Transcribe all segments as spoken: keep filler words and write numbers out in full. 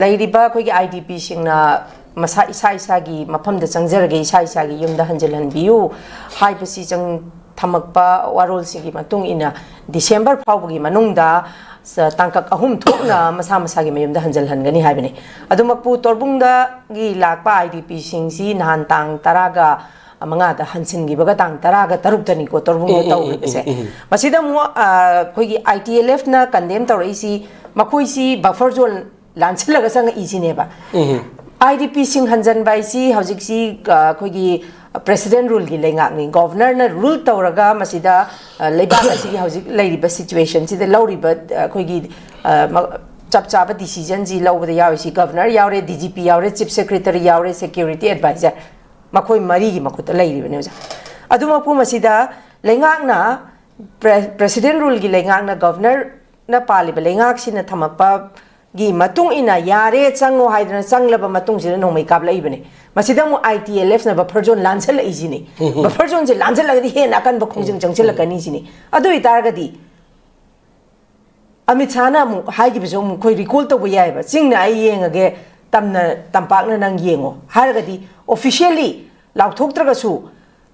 ꯂꯩꯔꯤꯕ ꯑꯩꯈꯣꯏꯒꯤ IDPꯁꯤꯡꯅ ꯃꯁꯥ, ꯏꯁꯥ ꯏꯁꯥꯒꯤ ꯃꯐꯝꯗ ꯆꯪꯖꯔꯒꯦ, ꯏꯁꯥ ꯏꯁꯥꯒꯤ ꯌꯨꯝꯗ ꯍꯟꯖꯤꯜꯍꯟꯕꯤꯌꯨ ꯍꯥꯏꯕꯁꯤ ꯆꯪ-, ꯊꯝꯃꯛꯄ ꯋꯥꯔꯣꯜꯁꯤꯡꯒꯤ ꯃꯇꯨꯡ ꯏꯟꯅ December ꯐꯥꯎꯕꯒꯤ ꯃꯅꯨꯡꯗ ꯁ-, ꯇꯥꯡꯀꯛ ꯑꯍꯨꯝ ꯊꯣꯛꯅ ꯃꯁꯥ ꯃꯁꯥꯒꯤ ꯃꯌꯨꯝꯗ ꯍꯟꯖꯤꯜꯍꯟꯒꯅꯤ ꯍꯥꯏꯕꯅꯤ꯫ ꯑꯗꯨꯃꯛꯄꯨ ꯇꯣꯔꯕꯨꯡꯗꯒꯤ ꯂꯥꯛꯄ IDPꯁꯤꯡꯁꯤ ꯅꯍꯥꯟ ꯇꯥꯡ ꯇꯔꯥꯒ ꯃꯉꯥꯗ ꯍꯟꯁꯤꯟꯈꯤꯕꯒ ꯇꯥꯡ ꯇꯔꯥꯒ ꯇꯔꯨꯛꯇꯅꯤꯀꯣ ꯇꯣꯔꯕꯨꯡꯗ ꯎꯝ, ꯎꯝ, ꯎꯝ, ꯇꯧꯈ꯭ꯔꯤꯕꯁꯦ꯫ ꯎꯝ, ꯎꯝ꯫ ꯃꯁꯤꯗ ꯑꯃꯨꯛ, ꯑ, ꯑꯩꯈꯣꯏꯒꯤ ITLFꯅ condemn ꯇꯧꯔꯛꯏꯁꯤ, ꯃꯈꯣꯏꯁꯤ buffer zone ꯂꯥꯟꯁꯤꯜꯂꯒ ꯆꯪꯉꯛꯏꯁꯤꯅꯦꯕ꯫ ꯎꯝ꯫ IDPꯁꯤꯡ ꯍꯟꯖꯟꯕ ꯍꯥꯏꯁꯤ ꯍꯧꯖꯤꯛꯁꯤ, ꯑ, ꯑꯩꯈꯣꯏꯒꯤ President ruleꯒꯤ ꯂꯩꯉꯥꯛꯅꯤ꯫ Governorꯅ rule ꯇꯧꯔꯒ ꯃꯁꯤꯗ, ꯑ, ꯂꯩꯕꯥꯛ ꯑꯁꯤꯒꯤ ꯍꯧꯖꯤꯛ ꯂꯩꯔꯤꯕ situationꯁꯤꯗ ꯂꯧꯔꯤꯕ, ꯑ, ꯑꯩꯈꯣꯏꯒꯤ, ꯑ, ꯃ-, ꯆꯞ ꯆꯥꯕ decisionꯁꯤ ꯂꯧꯕꯗ ꯌꯥꯎꯔꯤꯁꯤ Governor ꯌꯥꯎꯔꯦ, DGP ꯌꯥꯎꯔꯦ, Chief Secretary ꯌꯥꯎꯔꯦ, Security Advisor, ꯃꯈꯣꯏ ꯃꯔꯤꯒꯤ ꯃꯈꯨꯠꯇ ꯂꯩꯔꯤꯕꯅꯦ ꯑꯣꯖꯥ꯫ ꯑꯗꯨꯃꯛꯄꯨ ꯃꯁꯤꯗ ꯂꯩꯉꯥꯛꯅ, Pre-, President ruleꯒꯤ ꯂꯩꯉꯥꯛꯅ, Governorꯅ ꯄꯥꯜꯂꯤꯕ ꯂꯩꯉꯥꯛꯁꯤꯅ ꯊꯝꯃꯛꯄꯒꯤ ꯃꯇꯨꯡ ꯏꯟꯅ ꯌꯥꯔꯦ ꯆꯪꯉꯣ ꯍꯥꯏꯗꯅ ꯆꯪꯂꯕ ꯃꯇꯨꯡꯁꯤꯗ ꯅꯣꯡꯃꯩ ꯀꯥꯞꯂꯛꯏꯕꯅꯤ꯫ ꯃꯁꯤꯗ ꯑꯃꯨꯛ ITLFꯅ buffer zone ꯂꯥꯟꯁꯤꯜꯂꯛꯏꯁꯤꯅꯤ꯫ ꯎꯝ, ꯎꯝ꯫ Buffer zoneꯁꯦ ꯂꯥꯟꯁꯤꯜꯂꯒꯗꯤ ꯍꯦꯟꯅ ꯑꯀꯟꯕ ꯈꯣꯡꯖꯪ ꯎꯝ, ꯎꯝ꯫ ꯆꯪꯁꯤꯜꯂꯛꯀꯅꯤ ꯁꯤꯅꯤ꯫ ꯑꯗꯨ ꯑꯣꯏꯇꯥꯔꯒꯗꯤ ꯑꯃꯤꯠ ꯁꯥꯍꯅ ꯑꯃꯨꯛ ꯍꯥꯏꯈꯤꯕꯁꯨ ꯑꯃꯨꯛ ꯑꯩꯈꯣꯏ recall ꯇꯧꯕ ꯌꯥꯏꯑꯕ꯫ "ꯆꯤꯡꯅ ꯑꯩ ꯌꯦꯡꯉꯒꯦ, ꯇꯝꯅ, ꯇꯝꯄꯥꯛꯅ ꯅꯪ ꯌꯦꯡꯉꯣ" ꯍꯥꯏꯔꯒꯗꯤ officially ꯂꯥꯎꯊꯣꯛꯇ꯭ꯔꯒꯁꯨ,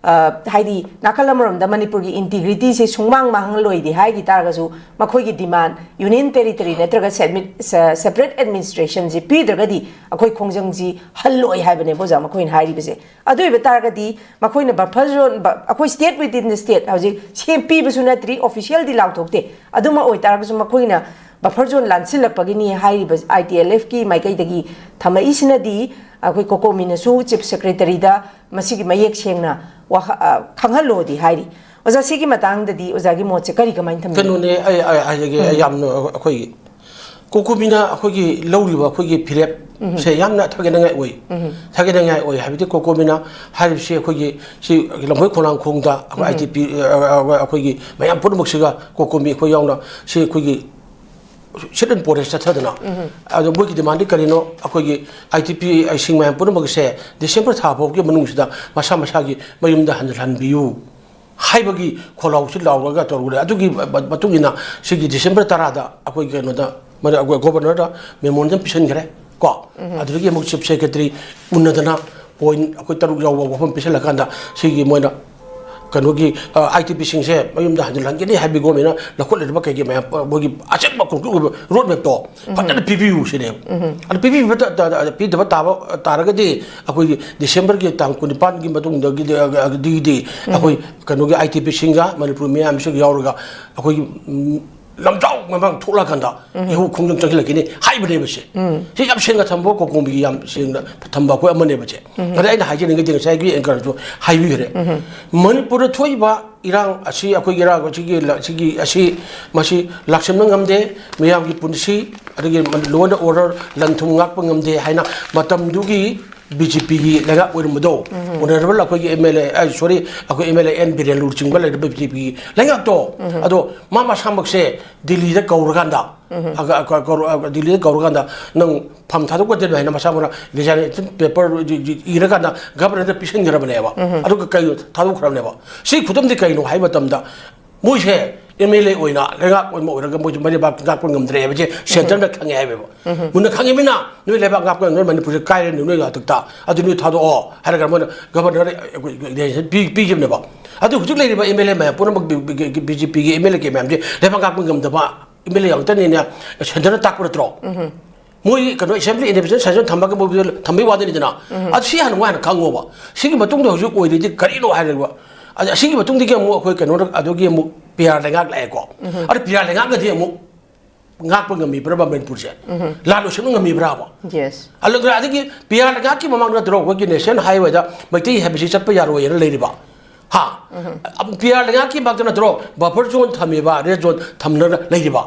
ꯑ, ꯍꯥꯏꯗꯤ ꯅꯥꯀꯜ ꯑꯃꯔꯣꯝꯗ ꯃꯅꯤꯄꯨꯔꯒꯤ integrityꯁꯦ ꯁꯨꯡꯃꯥꯡ ꯃꯥꯡꯍꯜꯂꯣꯏꯗꯤ ꯍꯥꯏꯈꯤ ꯇꯥꯔꯒꯁꯨ, ꯃꯈꯣꯏꯒꯤ demand Union Territory ꯅꯠꯇ꯭ꯔꯒ ꯁꯦꯃꯤꯠ-, ꯁ-, separate administrationꯁꯦ ꯄꯤꯗ꯭ꯔꯒꯗꯤ ꯑꯩꯈꯣꯏ ꯈꯣꯡꯖꯪꯁꯤ ꯍꯜꯂꯣꯏ ꯍꯥꯏꯕꯅꯦꯕ ꯑꯣꯖꯥ ꯃꯈꯣꯏꯅ ꯍꯥꯏꯔꯤꯕꯁꯦ꯫ ꯑꯗꯨ ꯑꯣꯏꯕ ꯇꯥꯔꯒꯗꯤ ꯃꯈꯣꯏꯅ buffer zone, ꯕ-, ꯑꯩꯈꯣꯏ state within the state ꯍꯧꯖꯤꯛ ꯁꯦꯝ ꯄꯤꯕꯁꯨ ꯅꯠꯇ꯭ꯔꯤ, officialꯗꯤ ꯂꯥꯎꯊꯣꯛꯇꯦ꯫ ꯑꯗꯨꯃ ꯑꯣꯏꯇꯥꯔꯒꯁꯨ ꯃꯈꯣꯏꯅ buffer zone ꯂꯥꯟꯁꯤꯜꯂꯛꯄꯒꯤꯅꯤ ꯍꯥꯏꯔꯤꯕ ITLFꯀꯤ ꯃꯥꯏꯀꯩꯗꯒꯤ ꯊꯝꯃꯛꯏꯁꯤꯅꯗꯤ ꯑꯩꯈꯣꯏ COCOMIꯅꯁꯨ Chief Secretaryꯗ ꯃꯁꯤꯒꯤ ꯃꯌꯦꯛ ꯁꯦꯡꯅ ꯋꯥꯍ-, ꯑ, ꯈꯪꯍꯜꯂꯣꯗꯤ ꯍꯥꯏꯔꯤ꯫ ꯑꯣꯖꯥ, ꯁꯤꯒꯤ ꯃꯇꯥꯡꯗꯗꯤ ꯑꯣꯖꯥꯒꯤ ꯃꯣꯠꯁꯦ ꯀꯔꯤ, ꯀꯃꯥꯏꯅ ꯊꯝꯕꯤꯒꯦ? ꯀꯩꯅꯣꯅꯦ, ꯑꯩ, ꯑꯩ ꯍꯥꯏꯖꯒꯦ, ꯑꯩ ꯎꯝ꯫ ꯌꯥꯝꯅ ꯑꯩꯈꯣꯏꯒꯤ COCOMIꯅ ꯑꯩꯈꯣꯏꯒꯤ ꯂꯧꯔꯤꯕ ꯑꯩꯈꯣꯏꯒꯤ ꯐꯤꯔꯦꯞꯁꯦ ꯎꯝ꯫ ꯌꯥꯝꯅ ꯊꯥꯒꯠꯅꯤꯡꯉꯥꯏ ꯑꯣꯏ꯫ ꯎꯝ꯫ ꯊꯥꯒꯠꯅꯤꯡꯉꯥꯏ ꯑꯣꯏ ꯍꯥꯏꯕꯗꯤ COCOMIꯅ ꯍꯥꯏꯔꯤꯕꯁꯤ ꯑꯩꯈꯣꯏꯒꯤ ꯁꯤ ꯂꯝꯈꯣꯏ ꯈꯣꯡꯅꯥꯡꯈꯣꯡꯗ ꯑꯩꯈꯣꯏ ꯎꯝ꯫ IDP, ꯑ, ꯑ, ꯑ, ꯑꯩꯈꯣꯏꯒꯤ ꯃꯌꯥꯝ ꯄꯨꯝꯅꯃꯛꯁꯤꯒ COCOMI ꯑꯩꯈꯣꯏ ꯌꯥꯎꯅ ꯁꯤ ꯑꯩꯈꯣꯏꯒꯤ sit-in protest ꯆꯠꯊꯗꯅ, ꯎꯝ꯫ ꯑꯗꯣ ꯃꯣꯏꯒꯤ demandꯗꯤ ꯀꯔꯤꯅꯣ? ꯑꯩꯈꯣꯏꯒꯤ IDPꯁꯤꯡ ꯃꯌꯥꯝ ꯄꯨꯝꯅꯃꯛꯁꯦ December ꯊꯥ ꯐꯥꯎꯒꯤ ꯃꯅꯨꯡꯁꯤꯗ ꯃꯁꯥ ꯃꯁꯥꯒꯤ ꯃꯌꯨꯝꯗ ꯍꯟꯍꯟꯕꯤꯌꯨ ꯍꯥꯏꯕꯒꯤ ꯈꯣꯜꯂꯥꯎꯁꯤ ꯂꯥꯎꯔꯒ ꯇꯧꯔꯨꯔꯦ꯫ ꯑꯗꯨꯒꯤ ꯃ-, ꯃꯇꯨꯡ ꯏꯟꯅ ꯁꯤꯒꯤ December ꯇꯔꯥꯗ ꯑꯩꯈꯣꯏ ꯀꯩꯅꯣꯗ ꯃꯗ ꯑꯩꯈꯣꯏ ꯒꯣꯕꯔꯅꯔꯗ ꯃꯦꯃꯣꯔꯦꯟꯗꯝ ꯄꯤꯁꯤꯟꯈ꯭ꯔꯦ ꯀꯣ꯫ ꯑꯗꯨꯗꯒꯤ ꯑꯃꯨꯛ ꯆꯤꯐ ꯁꯦꯀ꯭ꯔꯦꯇꯔꯤ ꯎꯅꯗꯅ ꯄꯣꯏꯟ ꯑꯩꯈꯣꯏ ꯇꯔꯨꯛ ꯌꯥꯎꯕ ꯋꯥꯐꯝ ꯄꯤꯁꯤꯜꯂꯀꯥꯟꯗ ꯁꯤꯒꯤ ꯃꯣꯏꯅ ꯀꯩꯅꯣꯒꯤ ꯑꯥꯏ ꯇꯤ ꯄꯤꯁꯤꯡꯁꯦ ꯃꯌꯨꯝꯗ ꯍꯟꯖꯤꯜꯍꯟꯒꯅꯤ ꯍꯥꯏꯕꯒꯤ ꯒꯣꯃꯦꯟꯅ ꯂꯧꯈꯠꯂꯤꯕ ꯀꯩꯒꯤ ꯃꯌꯥꯝ ꯃꯣꯏꯒꯤ ꯑꯆꯦꯠꯄ ꯀꯣꯡꯀꯨꯠ ꯑꯣꯏꯕ ꯔꯣꯗ ꯃꯦꯞꯇꯣ ꯐꯖꯅ ꯄꯤꯕꯤꯌꯨ ꯁꯤꯅꯦꯕ꯫ ꯑꯗꯨ ꯄꯤꯕꯤꯕ ꯄꯤꯗꯕ ꯇꯥꯕ ꯇꯥꯔꯒꯗꯤ ꯑꯩꯈꯣꯏꯒꯤ ꯗꯤꯁꯦꯝꯕꯔꯒꯤ ꯇꯥꯡ ꯀꯨꯟꯅꯤꯄꯥꯟꯒꯤ ꯃꯇꯨꯡꯗꯒꯤꯗꯤ ꯑꯩꯈꯣꯏ ꯀꯩꯅꯣꯒꯤ ꯑꯥꯏ ꯇꯤ ꯄꯤꯁꯤꯡꯒ ꯃꯅꯤꯄꯨꯔ ꯃꯤꯌꯥꯝꯁꯤꯒ ꯌꯥꯎꯔꯒ ꯑꯩꯈꯣꯏꯒꯤ ꯂꯝꯖꯥꯎ ꯃꯃꯥꯡ ꯊꯣꯛꯂꯛꯑꯀꯥꯟꯗ ꯏꯍꯧ ꯈꯣꯡꯖꯪ ꯆꯪꯁꯤꯜꯂꯛꯈꯤꯅꯤ ꯍꯥꯏꯕꯅꯦꯕ ꯁꯦ꯫ ꯁꯤ ꯌꯥꯝ ꯁꯦꯡꯅ ꯊꯝꯕ, ꯀꯣꯀꯣꯡꯕꯤꯒꯤ ꯌꯥꯝ ꯁꯦꯡꯅ ꯊꯝꯕ ꯑꯩꯈꯣꯏ ꯑꯃꯅꯦꯕ ꯁꯦ꯫ ꯑꯗ ꯑꯩꯅ ꯍꯥꯏꯖꯅꯤꯡꯉꯤꯗꯤ ꯉꯁꯥꯏꯒꯤ ꯑꯦꯡꯀꯔꯁꯨ ꯍꯥꯏꯕꯤꯈ꯭ꯔꯦ꯫ ꯃꯅꯤꯄꯨꯔꯗ ꯊꯣꯛꯏꯕ ꯏꯔꯥꯡ ꯑꯁꯤ, ꯑꯩꯈꯣꯏꯒꯤ ꯏꯔꯥꯡ ꯑꯁꯤꯒꯤ ꯂ-, ꯁꯤꯒꯤ ꯑꯁꯤ, ꯃꯁꯤ ꯂꯥꯛꯁꯤꯟꯕ ꯉꯝꯗꯦ, ꯃꯤꯌꯥꯝꯒꯤ ꯄꯨꯟꯁꯤ, ꯑꯗꯒꯤ ꯂꯣ ꯑꯦꯟ ꯑꯣꯔꯗꯔ, ꯂꯟ ꯊꯨꯝ ꯉꯥꯛꯄ ꯉꯝꯗꯦ ꯍꯥꯏꯅ ꯃꯇꯝꯗꯨꯒꯤ ꯕꯤ ꯖꯦ ꯄꯤꯒꯤ ꯂꯩꯉꯥꯛ ꯑꯣꯏꯔꯝꯕꯗꯣ, ꯑꯣꯅꯔꯦꯕꯜ ꯑꯩꯈꯣꯏꯒꯤ ꯑꯦꯝ ꯑꯦꯜ ꯑꯦ, ꯑ, ꯁꯣꯔꯤ, ꯑꯩꯈꯣꯏ M L A N Biren ꯂꯨꯆꯤꯡꯕ ꯂꯩꯔꯤꯕ ꯕꯤ ꯖꯦ ꯄꯤꯒꯤ ꯂꯩꯉꯥꯛꯇꯣ, ꯑꯗꯣ ꯃꯥ ꯃꯁꯥꯃꯛꯁꯦ ꯗꯤꯜꯂꯤꯗ ꯀꯧꯔꯀꯥꯟꯗ, ꯑꯒ-, ꯑꯒ-, ꯀꯧꯔ-, ꯑꯒ-, ꯗꯤꯜꯂꯤꯗ ꯀꯧꯔꯀꯥꯟꯗ ꯅꯪ ꯐꯝ ꯊꯥꯗꯣꯛꯀꯗꯕꯅꯤ ꯍꯥꯏꯅ ꯃꯁꯥ ꯃꯛꯅ ꯔꯤꯖꯥꯏꯅꯦꯁꯟ ꯄꯦꯄꯔ ꯏꯔꯀꯥꯟꯗ ꯒꯚꯔꯅꯔꯗ ꯄꯤꯁꯤꯟꯈ꯭ꯔꯕꯅꯦꯕ꯫ ꯑꯗꯨꯒ ꯀꯩ ꯊꯥꯗꯣꯛꯈ꯭ꯔꯕꯅꯦꯕ? ꯁꯤ ꯈꯨꯗꯝꯗꯤ ꯀꯩꯅꯣ ꯍꯥꯏꯕ ꯃꯇꯝꯗ, ꯃꯣꯏꯁꯦ ꯑꯦꯝ ꯑꯦꯜ ꯑꯦ ꯑꯣꯏꯅ, ꯂꯩꯉꯥꯛ ꯑꯃ ꯑꯣꯏꯔꯒ ꯃꯣꯏꯁꯦ ꯃꯔꯩꯕꯥꯛ ꯉꯥꯛꯄ ꯉꯝꯗ꯭ꯔꯦ ꯍꯥꯏꯕꯁꯦ ꯁꯦꯟꯇꯔꯅ ꯈꯪꯉꯦ ꯍꯥꯏꯕ꯫ ꯃꯨꯟꯅ ꯈꯪꯉꯤꯃꯤꯅ ꯅꯣꯏ ꯂꯩꯕꯥꯛ ꯉꯥꯛꯄ ꯉꯝꯗ꯭ꯔꯦ, ꯃꯅꯤꯄꯨꯔꯁꯦ ꯀꯥꯏꯔꯅꯤ ꯅꯣꯏ ꯍꯥꯛꯇꯛꯇ꯫ ꯑꯗꯨ ꯅꯣꯏ ꯊꯥꯗꯣꯛꯑꯣ ꯍꯥꯏꯔꯒ ꯃꯣꯏꯅ ꯒꯚꯔꯅꯔ ꯄꯤ-, ꯄꯤꯈꯤꯕꯅꯦꯕ꯫ ꯑꯗꯨ ꯍꯧꯖꯤꯛ ꯂꯩꯔꯤꯕ ꯑꯦꯝ ꯑꯦꯜ ꯑꯦ ꯃꯌꯥꯝ ꯄꯨꯝꯅꯃꯛ ꯕꯤ-, ꯕꯤ-, ꯕꯤ ꯖꯦ ꯄꯤꯒꯤ ꯑꯦꯝ ꯑꯦꯜ ꯑꯦ ꯀꯦ ꯃꯌꯥꯝꯁꯦ ꯂꯩꯕꯥꯛ ꯉꯥꯛꯄ ꯉꯝꯗꯕ ꯑꯦꯝ ꯑꯦꯜ ꯑꯦ ꯉꯥꯛꯇꯅꯤꯅ ꯁꯦꯟꯇꯔꯅ ꯇꯥꯛꯄ ꯅꯠꯇ꯭ꯔꯣ? ꯃꯣꯏ ꯀꯩꯅꯣ ꯑꯦꯁꯦꯝꯕ꯭ꯂꯤ ꯏꯟꯗꯤꯄꯦꯟꯗꯦꯟ ꯁꯦꯟꯁꯟ ꯊꯝꯕꯒꯤ ꯃꯣꯏ ꯊꯝꯕꯩ ꯋꯥꯗꯅꯤꯗꯅ꯫ ꯑꯗꯨ ꯁꯤ ꯍꯥꯟꯅ ꯃꯣꯏ ꯍꯥꯟꯅ ꯈꯪꯉꯣꯕ꯫ ꯁꯤꯒꯤ ꯃꯇꯨꯡꯗ ꯍꯧꯖꯤꯛ ꯑꯣꯏꯔꯤꯗꯤ ꯀꯔꯤꯅꯣ ꯍꯥꯏꯔꯒ, ꯑꯗ ꯑꯁꯤꯒꯤ ꯃꯇꯨꯡꯗꯒꯤ ꯑꯃꯨꯛ ꯑꯩꯈꯣꯏ ꯀꯩꯅꯣꯗ ꯑꯗꯨꯒꯤ ꯑꯃꯨꯛ ꯄꯤ ꯑꯥꯔ ꯂꯩꯉꯥꯛ ꯂꯥꯛꯑꯦꯀꯣ꯫ ꯑꯗ ꯄꯤ ꯑꯥꯔ ꯂꯩꯉꯥꯛꯅꯗꯤ ꯑꯃꯨꯛ ꯉꯥꯛꯄ ꯉꯝꯃꯤꯕ꯭ꯔꯕ ꯃꯅꯤꯄꯨꯔꯁꯦ? ꯂꯥꯟ ꯂꯣꯏꯁꯤꯟꯕ ꯉꯝꯃꯤꯕ꯭ꯔꯕ? ꯌꯦꯁ꯫ ꯑꯗꯨꯒ ꯑꯗꯒꯤ ꯄꯤ ꯑꯥꯔ ꯂꯩꯉꯥꯛꯀꯤ ꯃꯃꯥꯡꯗ ꯅꯠꯇ꯭ꯔꯣ ꯑꯩꯈꯣꯏꯒꯤ ꯅꯦꯁꯅꯦꯜ ꯍꯥꯏꯋꯦꯗ ꯃꯩꯇꯩ ꯍꯥꯏꯕꯁꯤ ꯆꯠꯄ ꯌꯥꯔꯣꯏꯅ ꯂꯩꯔꯤꯕ? ꯍꯥ? ꯄꯤ ꯑꯥꯔ ꯂꯩꯉꯥꯛꯀꯤ ꯃꯥꯛꯇ ꯅꯠꯇ꯭ꯔꯣ ꯕꯐꯔ ꯖꯣꯟ ꯊꯝꯃꯤꯕ, ꯔꯦꯗ ꯖꯣꯟ ꯊꯝꯅ ꯂꯩꯔꯤꯕ?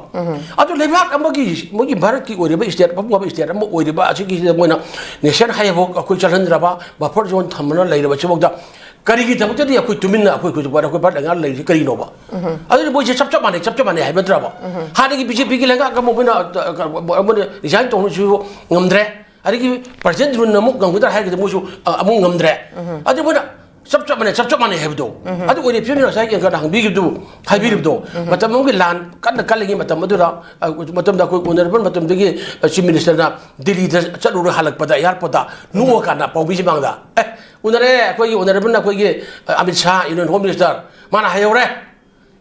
ꯑꯗꯨ ꯂꯩꯕꯥꯛ ꯑꯃꯒꯤ, ꯃꯣꯏꯒꯤ ꯚꯥꯔꯠꯀꯤ ꯑꯣꯏꯔꯤꯕ ꯏꯁꯇꯦꯠ, ꯑꯄꯨꯝꯕ ꯏꯁꯇꯦꯠ ꯑꯃ ꯑꯣꯏꯔꯤꯕ ꯑꯁꯤꯒꯤꯁꯤꯗ ꯃꯣꯏꯅ ꯅꯦꯁꯅꯦꯜ ꯍꯥꯏꯋꯦ ꯐꯥꯎ ꯑꯩꯈꯣꯏ ꯆꯠꯍꯟꯗ꯭ꯔꯕ, ꯕꯐꯔ ꯖꯣꯟ ꯊꯝꯗꯅ ꯂꯩꯔꯕꯁꯤꯐꯥꯎꯗ ꯀꯔꯤꯒꯤꯗꯃꯛꯇꯗꯤ ꯑꯩꯈꯣꯏ ꯇꯨꯃꯤꯟꯅ ꯑꯩꯈꯣꯏ ꯍꯧꯖꯤꯛ ꯐꯥꯎꯗ ꯑꯩꯈꯣꯏ ꯚꯥꯔꯠ ꯂꯩꯉꯥꯛ ꯂꯩꯔꯤꯁꯤ ꯀꯔꯤꯅꯣꯕ? ꯑꯗꯨꯗꯤ ꯃꯣꯏꯁꯦ ꯆꯞ ꯆꯞ ꯃꯥꯟꯅꯩ, ꯆꯞ ꯆꯞ ꯃꯥꯟꯅꯩ ꯍꯥꯏꯕ ꯅꯠꯇ꯭ꯔꯕ? ꯍꯥꯟꯅꯒꯤ ꯕꯤ ꯖꯦ ꯄꯤꯒꯤ ꯂꯩꯉꯥꯛ ꯑꯃ ꯃꯣꯏꯅ, ꯑ, ꯑ, ꯃꯣꯏꯅ ꯔꯤꯖꯥꯏꯟ ꯇꯧꯅꯁꯨ ꯉꯝꯗ꯭ꯔꯦ꯫ ꯑꯗꯒꯤ ꯄ꯭ꯔꯖꯦꯟ ꯔꯨꯜꯅ ꯑꯃꯨꯛ ꯉꯝꯒꯗ꯭ꯔꯥ ꯍꯥꯏꯔꯒꯗꯤ ꯃꯣꯏꯁꯨ, ꯑ, ꯑꯃꯨꯛ ꯉꯝꯗ꯭ꯔꯦ꯫ ꯑꯗꯨ ꯃꯣꯏꯅ ꯆꯞ ꯆꯞ ꯃꯥꯟꯅꯩ, ꯆꯞ ꯆꯞ ꯃꯥꯟꯅꯩ ꯍꯥꯏꯕꯗꯣ꯫ ꯑꯗꯨ ꯑꯣꯏꯔꯦ ꯐꯤꯕꯝ ꯉꯁꯥꯏ ꯌꯦꯡꯀꯥꯟꯗ ꯍꯪꯕꯤꯈꯤꯕꯗꯨ, ꯍꯥꯏꯕꯤꯔꯤꯕꯗꯣ꯫ ꯃꯇꯝ ꯑꯃꯒꯤ ꯂꯥꯟ ꯀꯟꯅ ꯀꯜꯂꯤꯉꯩ ꯃꯇꯝ ꯑꯗꯨꯗ, ꯑ, ꯃꯇꯝꯗ ꯑꯩꯈꯣꯏ ꯑꯣꯅꯔꯦꯕꯜ ꯃꯇꯝꯗꯒꯤ, ꯑ, ꯆꯤꯐ ꯃꯤꯅꯤꯁꯇꯔꯅ ꯗꯤꯜꯂꯤꯗ ꯆꯠꯂꯨꯔ ꯍꯜꯂꯛꯄꯗ ꯑꯦꯌꯥꯔꯄꯣꯔꯠꯇ ꯅꯣꯛꯑꯀꯥꯟꯗ ꯄꯥꯎꯃꯤꯁꯤ ꯃꯥꯡꯗ, "ꯑꯦ, ꯎꯅꯔꯦ ꯑꯩꯈꯣꯏꯒꯤ ꯑꯣꯅꯔꯦꯕꯜꯅ ꯑꯩꯈꯣꯏꯒꯤ, ꯑ, Amit Shah, union home minister, ꯃꯥꯅ ꯍꯥꯏꯍꯧꯔꯦ,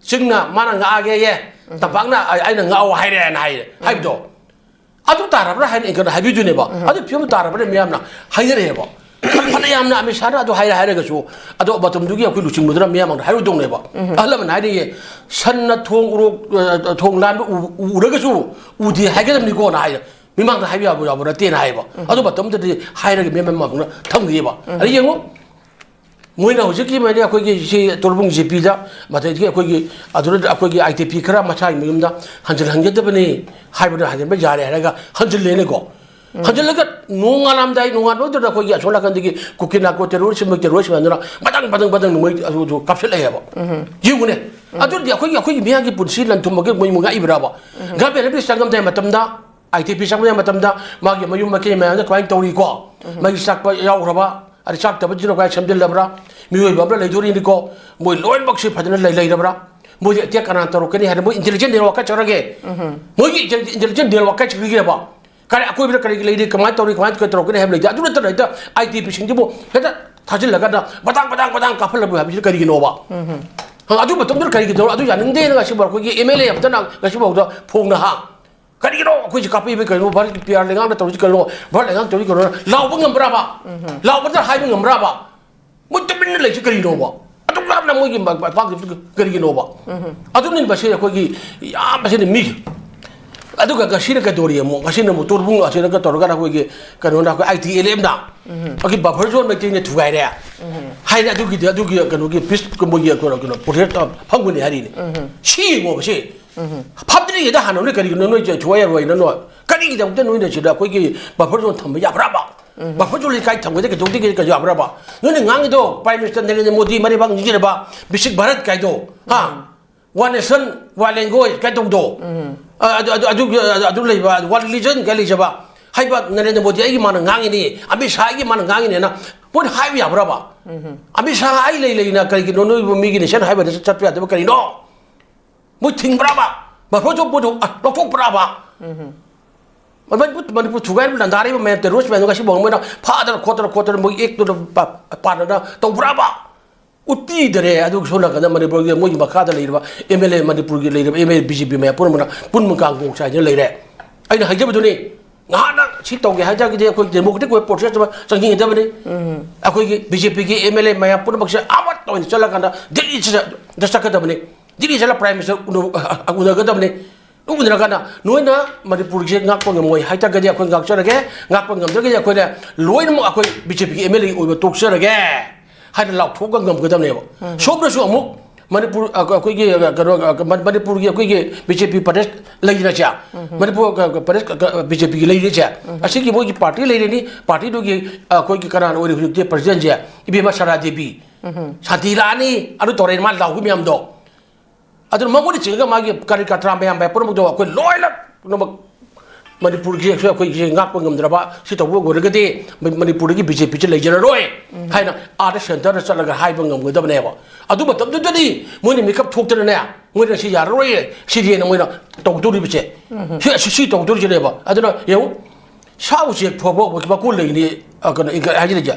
ꯆꯤꯡꯅ ꯃꯥꯅ ꯉꯥꯛꯑꯒꯦꯌꯦ, ꯇꯝꯄꯥꯛꯅ ꯑ-, ꯑꯩꯅ ꯉꯥꯛꯑꯣ ꯍꯥꯏꯔꯦꯅ ꯍꯥꯏꯔꯦ ꯍꯥꯏꯕꯗꯣ꯫ ꯑꯗꯨ ꯇꯥꯔꯕ꯭ꯔꯥ ꯍꯥꯏꯅ ꯑꯩꯈꯣꯏꯅ ꯍꯥꯏꯕꯤꯗꯣꯏꯅꯦꯕ꯫ ꯑꯗꯨ ꯐꯤꯕꯝ ꯇꯥꯔꯕ꯭ꯔꯥ ꯃꯤꯌꯥꯝꯅ ꯍꯥꯏꯅꯔꯛꯑꯦꯕ꯫ ꯐꯅ ꯌꯥꯝꯅ ꯑꯃꯤꯠ ꯁꯥꯍꯅ ꯑꯗꯨ ꯍꯥꯏꯔꯦ ꯍꯥꯏꯔꯒꯁꯨ, ꯑꯗꯣ ꯃꯇꯝꯗꯨꯒꯤ ꯑꯩꯈꯣꯏ ꯂꯨꯆꯤꯡꯕꯗꯨꯅ ꯃꯤꯌꯥꯝ ꯃꯥꯡꯗ ꯍꯥꯏꯔꯨꯗꯧꯅꯦꯕ꯫ ꯑꯍꯜ ꯂꯃꯟ ꯍꯥꯏꯅꯩꯌꯦ, "ꯁꯟꯅ ꯊꯣꯡ ꯎꯔꯣꯛ-, ꯑ, ꯊꯣꯡ ꯂꯥꯟꯕ ꯎ-, ꯎꯔꯒꯁꯨ ꯎꯗꯦ ꯍꯥꯏꯒꯗꯕꯅꯤꯀꯣꯅ" ꯍꯥꯏ꯫ ꯃꯤꯃꯥꯡꯗ ꯍꯥꯏꯕ ꯌꯥꯕ ꯌꯥꯕ ꯅꯠꯇꯦꯅ ꯍꯥꯏꯌꯦꯕ꯫ ꯑꯗꯨ ꯃꯇꯝꯗꯨꯗꯗꯤ ꯍꯥꯏꯔꯒ ꯃꯤꯌꯥꯝ ꯃꯥꯡꯗ ꯊꯝꯈꯤꯑꯕ꯫ ꯑꯗ ꯌꯦꯡꯉꯨ, ꯃꯣꯏꯅ ꯍꯧꯖꯤꯛꯀꯤ ꯃꯣꯏꯅ ꯑꯩꯈꯣꯏꯒꯤ ꯁꯤ ꯇꯣꯔꯕꯨꯡ ꯖꯦ ꯄꯤꯗ, ꯃꯗꯒꯤ ꯑꯩꯈꯣꯏꯒꯤ ꯑꯗꯨꯗ ꯑꯩꯈꯣꯏꯒꯤ ꯑꯥꯏ ꯇꯤ ꯄꯤ ꯈꯔ ꯃꯁꯥꯒꯤ ꯃꯌꯨꯝꯗ ꯍꯟꯖꯤꯜꯍꯟꯒꯗꯕꯅꯤ ꯍꯥꯏꯕꯗ ꯍꯟꯖꯤꯟꯕ ꯌꯥꯔꯦ ꯍꯥꯏꯔꯒ ꯍꯟꯖꯤꯜꯂꯦꯅꯦꯀꯣ꯫ ꯍꯟꯖꯤꯜꯂꯒ ꯅꯣꯡꯉꯥꯜꯂꯝꯗꯥꯏ, ꯅꯣꯡꯉꯥꯜꯂꯝꯗꯥꯏꯗꯨꯗ ꯑꯩꯈꯣꯏꯒꯤ ꯑꯁꯣꯝ ꯅꯥꯀꯟꯗꯒꯤ ꯀꯨꯀꯤ ꯅꯥꯀꯣ ꯇꯦꯔꯣꯔꯤꯁ, ꯇꯦꯔꯣꯔꯤꯁ ꯃꯌꯥꯝꯗꯨꯅ ꯃꯊꯪ, ꯃꯊꯪ, ꯃꯊꯪ ꯅꯣꯡꯃꯩ ꯑꯗꯨ, ꯑꯗꯨ ꯀꯥꯞꯁꯤꯜꯂꯛꯑꯦꯕ꯫ ꯌꯦꯡꯉꯨꯅꯦ꯫ ꯑꯗꯨꯗꯤ ꯑꯩꯈꯣꯏꯒꯤ, ꯑꯩꯈꯣꯏꯒꯤ ꯃꯤꯌꯥꯝꯒꯤ ꯄꯨꯟꯁꯤ ꯂꯟ ꯊꯨꯝꯃꯒ ꯃꯣꯏ ꯉꯥꯛꯏꯕ꯭ꯔꯥꯕ? ꯒꯥꯔꯃꯦꯟ ꯑꯣꯐꯤꯁ ꯆꯪꯉꯝꯗꯥꯏ ꯃꯇꯝꯗ, ꯑꯥꯏ ꯇꯤ ꯄꯤ ꯆꯪꯉꯝꯗꯥꯏ ꯃꯇꯝꯗ ꯃꯥꯒꯤ ꯃꯌꯨꯝ ꯃꯀꯩ ꯃꯌꯥꯝꯗ ꯀꯃꯥꯏꯅ ꯇꯧꯔꯤꯀꯣ? ꯃꯩ ꯆꯥꯛꯄ ꯌꯥꯎꯈ꯭ꯔꯕ? ꯑꯗꯩ ꯆꯥꯛꯇꯕꯗꯨꯅ ꯀꯃꯥꯏꯅ ꯁꯦꯝꯖꯤꯜꯂꯕ꯭ꯔꯥ? ꯃꯤꯑꯣꯏꯕ ꯑꯃꯅ ꯂꯩꯗꯣꯔꯤꯅꯤꯀꯣ꯫ ꯃꯣꯏ ꯂꯣꯏꯅꯃꯛꯁꯤ ꯐꯖꯅ ꯂꯩ-, ꯂꯩꯔꯕ꯭ꯔꯥ? ꯃꯣꯏꯗꯤ ꯑꯦꯇꯦꯛ ꯀꯅꯥꯅ ꯇꯧꯔꯛꯀꯅꯤ ꯍꯥꯏꯅ ꯃꯣꯏ ꯏꯟꯇꯦꯂꯤꯖꯦꯟ ꯅꯦꯠꯋꯥꯔꯛ ꯀꯥꯏ ꯆꯠꯈ꯭ꯔꯒꯦ? ꯃꯣꯏꯒꯤ ꯏꯟꯇꯦꯂꯤꯖꯦꯟ ꯅꯦꯠꯋꯥꯔꯛ ꯀꯥꯏ ꯆꯠꯈ꯭ꯔꯒꯦꯕ? ꯀꯔꯤ ꯑꯀꯣꯏꯕꯗ ꯀꯔꯤ ꯂꯩꯔꯤ, ꯀꯃꯥꯏꯅ ꯇꯧꯔꯤ, ꯀꯃꯥꯏꯅ ꯇꯧꯔꯛꯀꯅꯤ ꯍꯥꯏꯕ ꯂꯩꯇꯦ꯫ ꯑꯗꯨ ꯅꯠꯇꯅ ꯍꯦꯛꯇ ꯑꯥꯏ ꯇꯤ ꯄꯤꯁꯤꯡꯁꯤꯕꯨ ꯍꯦꯛꯇ ꯊꯥꯖꯤꯜꯂꯒ ꯃꯇꯥꯡ, ꯃꯇꯥꯡ, ꯃꯇꯥꯡ ꯀꯥꯞꯍꯜꯂꯕ ꯍꯥꯏꯕꯁꯤ ꯀꯔꯤꯒꯤꯅꯣꯕ? ꯍꯪ, ꯑꯗꯨ ꯃꯇꯝꯗꯨꯗ ꯀꯔꯤꯒꯤ ꯇꯧꯔ-, ꯑꯗꯨ ꯌꯥꯅꯤꯡꯗꯦꯅ ꯉꯁꯤꯐꯥꯎ ꯑꯩꯈꯣꯏꯒꯤ ꯑꯦꯝ ꯑꯦꯜ ꯑꯦ ꯑꯃꯇꯅ ꯉꯁꯤꯐꯥꯎꯗ ꯐꯣꯡꯅ ꯍꯥ, "ꯀꯔꯤꯒꯤꯅꯣ ꯑꯩꯈꯣꯏꯁꯤ ꯀꯥꯞꯄꯤꯕ ꯀꯩꯅꯣ? ꯚꯥꯔꯠꯀꯤ ꯄꯤ ꯑꯥꯔ ꯂꯩꯉꯥꯛꯅ ꯇꯧꯔꯤꯁꯤ ꯀꯩꯅꯣ? ꯚꯥꯔꯠ ꯂꯩꯉꯥꯛꯅ ꯇꯧꯔꯤꯁꯤ ꯀꯩꯅꯣ?" ꯂꯥꯎꯕ ꯉꯝꯕ꯭ꯔꯥꯕ? ꯂꯥꯎꯕꯗ ꯍꯥꯏꯕ ꯉꯝꯕ꯭ꯔꯥꯕ? ꯃꯣꯏ ꯇꯨꯃꯤꯟꯅ ꯂꯩꯁꯤ ꯀꯔꯤꯅꯣꯕ? ꯑꯗꯨꯛ ꯌꯥꯝꯅ ꯃꯣꯏꯒꯤ ꯃ-, ꯃ-, ꯄꯥꯛ ꯀꯔꯤꯒꯤꯅꯣꯕ? ꯑꯗꯨꯅꯤ ꯃꯁꯤ ꯑꯩꯈꯣꯏꯒꯤ ꯌꯥꯝ ꯃꯁꯤꯅ ꯃꯤ꯫ ꯑꯗꯨꯒ ꯉꯁꯤꯅ ꯀꯩꯗꯧꯔꯤ ꯑꯃꯨꯛ? ꯉꯁꯤꯅ ꯑꯃꯨꯛ ꯇꯣꯔꯕꯨꯡ ꯑꯁꯤꯗ ꯀꯩ ꯇꯧꯔꯒ ꯑꯩꯈꯣꯏꯒꯤ ꯀꯩꯅꯣꯅ ꯑꯩꯈꯣꯏ ꯑꯥꯏ ꯇꯤ ꯑꯦꯜ ꯑꯦꯝꯅ ꯑꯩꯈꯣꯏꯒꯤ ꯕꯐꯔ ꯖꯣꯟ ꯃꯩꯇꯩꯅ ꯊꯨꯒꯥꯏꯔꯦ ꯍꯥꯏꯅ ꯑꯗꯨꯒꯤꯗꯤ, ꯑꯗꯨꯒꯤ ꯀꯩꯅꯣꯒꯤ ꯄꯤꯁ ꯃꯣꯏꯒꯤ ꯀꯩꯅꯣ, ꯀꯩꯅꯣ ꯄ꯭ꯔꯣꯇꯦꯁ ꯐꯝꯒꯅꯤ ꯍꯥꯏꯔꯤꯅꯦ꯫ ꯁꯤ ꯌꯦꯡꯉꯣꯕ ꯁꯤ꯫ ꯐꯝꯗ꯭ꯔꯤꯉꯩꯗ ꯍꯥꯟꯅ ꯅꯣꯏ ꯀꯔꯤꯒꯤꯅꯣ ꯅꯣꯏ ꯊꯨꯒꯥꯏ ꯌꯥꯔꯣꯏꯅ ꯅꯣꯏ? ꯀꯔꯤꯒꯤꯗꯃꯛꯇ ꯅꯣꯏꯅ ꯁꯤꯗ ꯑꯩꯈꯣꯏꯒꯤ ꯕꯐꯔ ꯖꯣꯟ ꯊꯝꯕ ꯌꯥꯕ꯭ꯔꯥꯕ? ꯕꯐꯔ ꯖꯣꯟ ꯂꯩꯀꯥꯏ ꯊꯝꯒꯗ ꯀꯩꯗꯧꯗꯦ ꯀꯩ ꯌꯥꯕ꯭ꯔꯥꯕ? ꯅꯣꯏꯅ ꯉꯥꯡꯉꯤꯗꯣ prime minister Narendra Modi ꯃꯔꯩꯕꯥꯛ ꯅꯤꯡꯁꯤꯡꯅꯕ basic Bharat ꯀꯥꯏꯗꯣ, ꯍꯥ? ꯋꯥꯟ ꯅꯦꯁꯟ, ꯋꯥꯟ ꯂꯦꯡꯒ꯭ꯋꯦꯖ ꯀꯥꯏ ꯇꯧꯗꯣ꯫ ꯑ, ꯑꯗꯨ, ꯑꯗꯨ, ꯑꯗꯨꯒꯤ, ꯑ, ꯑꯗꯨ ꯂꯩꯕ, ꯋꯥꯟ ꯔꯤꯂꯤꯖꯟ ꯀꯥꯏ ꯂꯩꯖꯕ꯫ ꯍꯥꯏꯕ ꯅꯔꯦꯟꯗ꯭ꯔ ꯃꯣꯗꯤ ꯑꯩꯒꯤ ꯃꯥꯅ ꯉꯥꯡꯉꯤꯅꯤ, ꯑꯃꯤꯠ ꯁꯥꯍ ꯑꯩꯒꯤ ꯃꯥꯅ ꯉꯥꯡꯉꯤꯅꯦꯅ ꯃꯣꯏꯅ ꯍꯥꯏꯕ ꯌꯥꯕ꯭ꯔꯥꯕ? ꯑꯃꯤꯠ ꯁꯥꯍ ꯑꯩ ꯂꯩ ꯂꯩꯅ ꯀꯔꯤꯒꯤꯅꯣ ꯅꯣꯏꯕꯨ ꯃꯤꯒꯤ ꯅꯦꯁꯟ ꯍꯥꯏꯋꯦꯗ ꯆꯠꯄ ꯌꯥꯗꯕ ꯀꯔꯤꯅꯣ? ꯃꯣꯏ ꯊꯤꯡꯕ꯭ꯔꯥꯕ? ꯃꯐꯝ ꯊꯣꯛꯄꯗꯣ, ꯑ, ꯂꯧꯊꯣꯛꯄ꯭ꯔꯥꯕ? ꯃꯅꯤꯄꯨꯔ, ꯃꯅꯤꯄꯨꯔ ꯊꯨꯒꯥꯏꯔꯤꯕ ꯅꯥꯟꯊꯔꯤꯕ ꯃꯌꯥꯝ ꯇꯦꯔꯣꯔꯤꯁ ꯃꯌꯥꯝꯗꯣ ꯉꯁꯤ ꯐꯥꯎ ꯃꯣꯏꯅ ꯐꯥꯗꯅ ꯈꯣꯠꯇꯅ ꯈꯣꯠꯇꯅ ꯃꯣꯏ ꯑꯦꯛꯇꯨꯗ ꯄꯥ-, ꯄꯥꯟꯅꯅ ꯇꯧꯕ꯭ꯔꯥꯕ? ꯎꯠꯄꯤꯗꯔꯦ꯫ ꯑꯗꯨꯒ ꯁꯣꯝ ꯅꯥꯀꯟꯗ ꯃꯅꯤꯄꯨꯔꯒꯤ ꯃꯣꯏꯒꯤ ꯃꯈꯥꯗ ꯂꯩꯔꯤꯕ ꯑꯦꯝ ꯑꯦꯜ ꯑꯦ, ꯃꯅꯤꯄꯨꯔꯒꯤ ꯂꯩꯔꯤꯕ M L A, B J P ꯃꯌꯥꯝ ꯄꯨꯝꯅꯃꯛꯅ ꯄꯨꯟꯕ ꯀꯥꯡ ꯈꯣꯡ ꯆꯥꯏꯗꯨꯅ ꯂꯩꯔꯦ꯫ ꯑꯩꯅ ꯍꯥꯏꯖꯕꯗꯨꯅꯤ, ꯉꯍꯥꯟꯅ ꯁꯤ ꯇꯧꯒꯦ ꯍꯥꯏ ꯇꯥꯔꯒꯗꯤ ꯑꯩꯈꯣꯏ ꯗꯦꯃꯣꯀ꯭ꯔꯦꯇꯤꯛ ꯑꯣꯏꯕ ꯄ꯭ꯔꯣꯁꯦꯁ ꯑꯃ ꯆꯪꯁꯤꯟꯒꯗꯕꯅꯤ꯫ ꯑꯩꯈꯣꯏꯒꯤ ꯕꯤ ꯖꯦ ꯄꯤꯒꯤ ꯑꯦꯝ ꯑꯦꯜ ꯑꯦ ꯃꯌꯥꯝ ꯄꯨꯝꯅꯃꯛꯁꯦ ꯑꯃꯠꯇ ꯑꯣꯏꯅ ꯆꯠꯂꯀꯥꯟꯗ ꯗꯤꯜꯂꯤꯁꯤꯗ ꯆꯠꯀꯗꯕꯅꯤ꯫ ꯗꯤꯜꯂꯤ ꯆꯠꯂ ꯄ꯭ꯔꯥꯏꯝ ꯃꯤꯅꯤꯁꯇꯔ ꯎꯅ-, ꯎꯅꯒꯗꯕꯅꯤ꯫ ꯎꯅꯔꯀꯥꯟꯗ ꯅꯣꯏꯅ ꯃꯅꯤꯄꯨꯔꯁꯦ ꯉꯥꯛꯄ ꯉꯝꯃꯣꯏ ꯍꯥꯏ ꯇꯥꯔꯒꯗꯤ ꯑꯩꯈꯣꯏ ꯉꯥꯛꯆꯔꯒꯦ, ꯉꯥꯛꯄ ꯉꯝꯗ꯭ꯔꯒꯗꯤ ꯑꯩꯈꯣꯏꯅ ꯂꯣꯏꯅꯃꯛ ꯑꯩꯈꯣꯏ ꯕꯤ ꯖꯦ ꯄꯤꯒꯤ ꯑꯦꯝ ꯑꯦꯜ ꯑꯦ ꯑꯣꯏꯕ ꯇꯣꯛꯆꯔꯒꯦ ꯍꯥꯏꯅ ꯂꯥꯎꯊꯣꯛꯑꯒ ꯉꯝꯒꯗꯕꯅꯦꯕ꯫ ꯁꯣꯝꯗꯁꯨ ꯑꯃꯨꯛ ꯃꯅꯤꯄꯨꯔ, ꯑ, ꯑꯩꯈꯣꯏꯒꯤ, ꯑ, ꯀꯩꯅꯣ, ꯑ, ꯃꯅꯤꯄꯨꯔꯒꯤ ꯑꯩꯈꯣꯏꯒꯤ ꯕꯤ ꯖꯦ ꯄꯤ ꯄ꯭ꯔꯗꯦꯁ ꯂꯩꯔꯤꯅꯁꯦ, ꯃꯅꯤꯄꯨꯔ, ꯑ, ꯄ꯭ꯔꯗꯦꯁ, ꯑ, ꯕꯤ ꯖꯦ ꯄꯤꯒꯤ ꯂꯩꯔꯤꯁꯦ, ꯑꯁꯤꯒꯤ ꯃꯣꯏꯒꯤ ꯄꯥꯔꯇꯤ ꯂꯩꯔꯤꯅꯤ, ꯄꯥꯔꯇꯤꯗꯨꯒꯤ, ꯑ, ꯑꯩꯈꯣꯏꯒꯤ ꯀꯅꯥꯅ ꯑꯣꯏꯔꯤ ꯍꯧꯖꯤꯛꯇꯤ ꯄ꯭ꯔꯁꯤꯗꯦꯟꯁꯦ? ꯏꯕꯦꯝꯃ ꯁꯔꯥ ꯗꯦꯕꯤ꯫ ꯁꯥꯟꯇꯤ ꯂꯥꯛꯑꯅꯤ, ꯑꯗꯨ ꯇꯧꯔꯦ ꯃꯥ ꯂꯥꯎꯕ ꯃꯌꯥꯝꯗꯣ꯫ ꯑꯗꯨꯅ ꯃꯉꯣꯟꯗ ꯆꯤꯡꯉꯒ ꯃꯥꯒꯤ ꯀꯔꯤ ꯀꯇ꯭ꯔꯥ ꯃꯌꯥꯝ ꯃꯌꯥꯝ ꯄꯨꯝꯅꯃꯛꯇꯣ ꯑꯩꯈꯣꯏ ꯂꯣꯏꯅ, ꯄꯨꯝꯅꯃꯛ ꯃꯅꯤꯄꯨꯔꯒꯤ ꯑꯩꯈꯣꯏ, ꯑꯩꯈꯣꯏꯒꯤ ꯉꯥꯛꯄ ꯉꯝꯗ꯭ꯔꯕ ꯁꯤ ꯇꯧꯕ ꯑꯣꯏꯔꯒꯗꯤ ꯃ-, ꯃꯅꯤꯄꯨꯔꯗꯒꯤ ꯕꯤ ꯖꯦ ꯄꯤꯁꯦ ꯂꯩꯖꯔꯔꯣꯏ ꯍꯥꯏꯅ ꯑꯥꯗ ꯁꯦꯟꯇꯔꯗ ꯆꯠꯂꯒ ꯍꯥꯏꯕ ꯉꯝꯒꯗꯕꯅꯦꯕ꯫ ꯑꯗꯨ ꯃꯇꯝꯗꯨꯗꯗꯤ ꯃꯣꯏꯅ ꯃꯤꯀꯞ ꯊꯣꯛꯇꯅꯅꯦ, ꯃꯣꯏꯅ ꯁꯤ ꯌꯥꯔꯔꯣꯏ, ꯁꯤꯗꯤꯅ ꯃꯣꯏꯅ ꯇꯧꯗꯣꯔꯤꯕꯁꯦ, ꯁꯤ, ꯁꯤ, ꯁꯤ ꯇꯧꯗꯣꯔꯤꯁꯤꯅꯦꯕ꯫ ꯑꯗꯨꯅ ꯌꯦꯡꯉꯨ, ꯁꯥ ꯎꯆꯦꯛ ꯐꯥꯎꯕ ꯃꯀꯣꯟ ꯂꯩꯅꯤ, ꯑ, ꯀꯩꯅꯣ, ꯏ-, ꯍꯥꯏꯖꯔꯤꯁꯦ꯫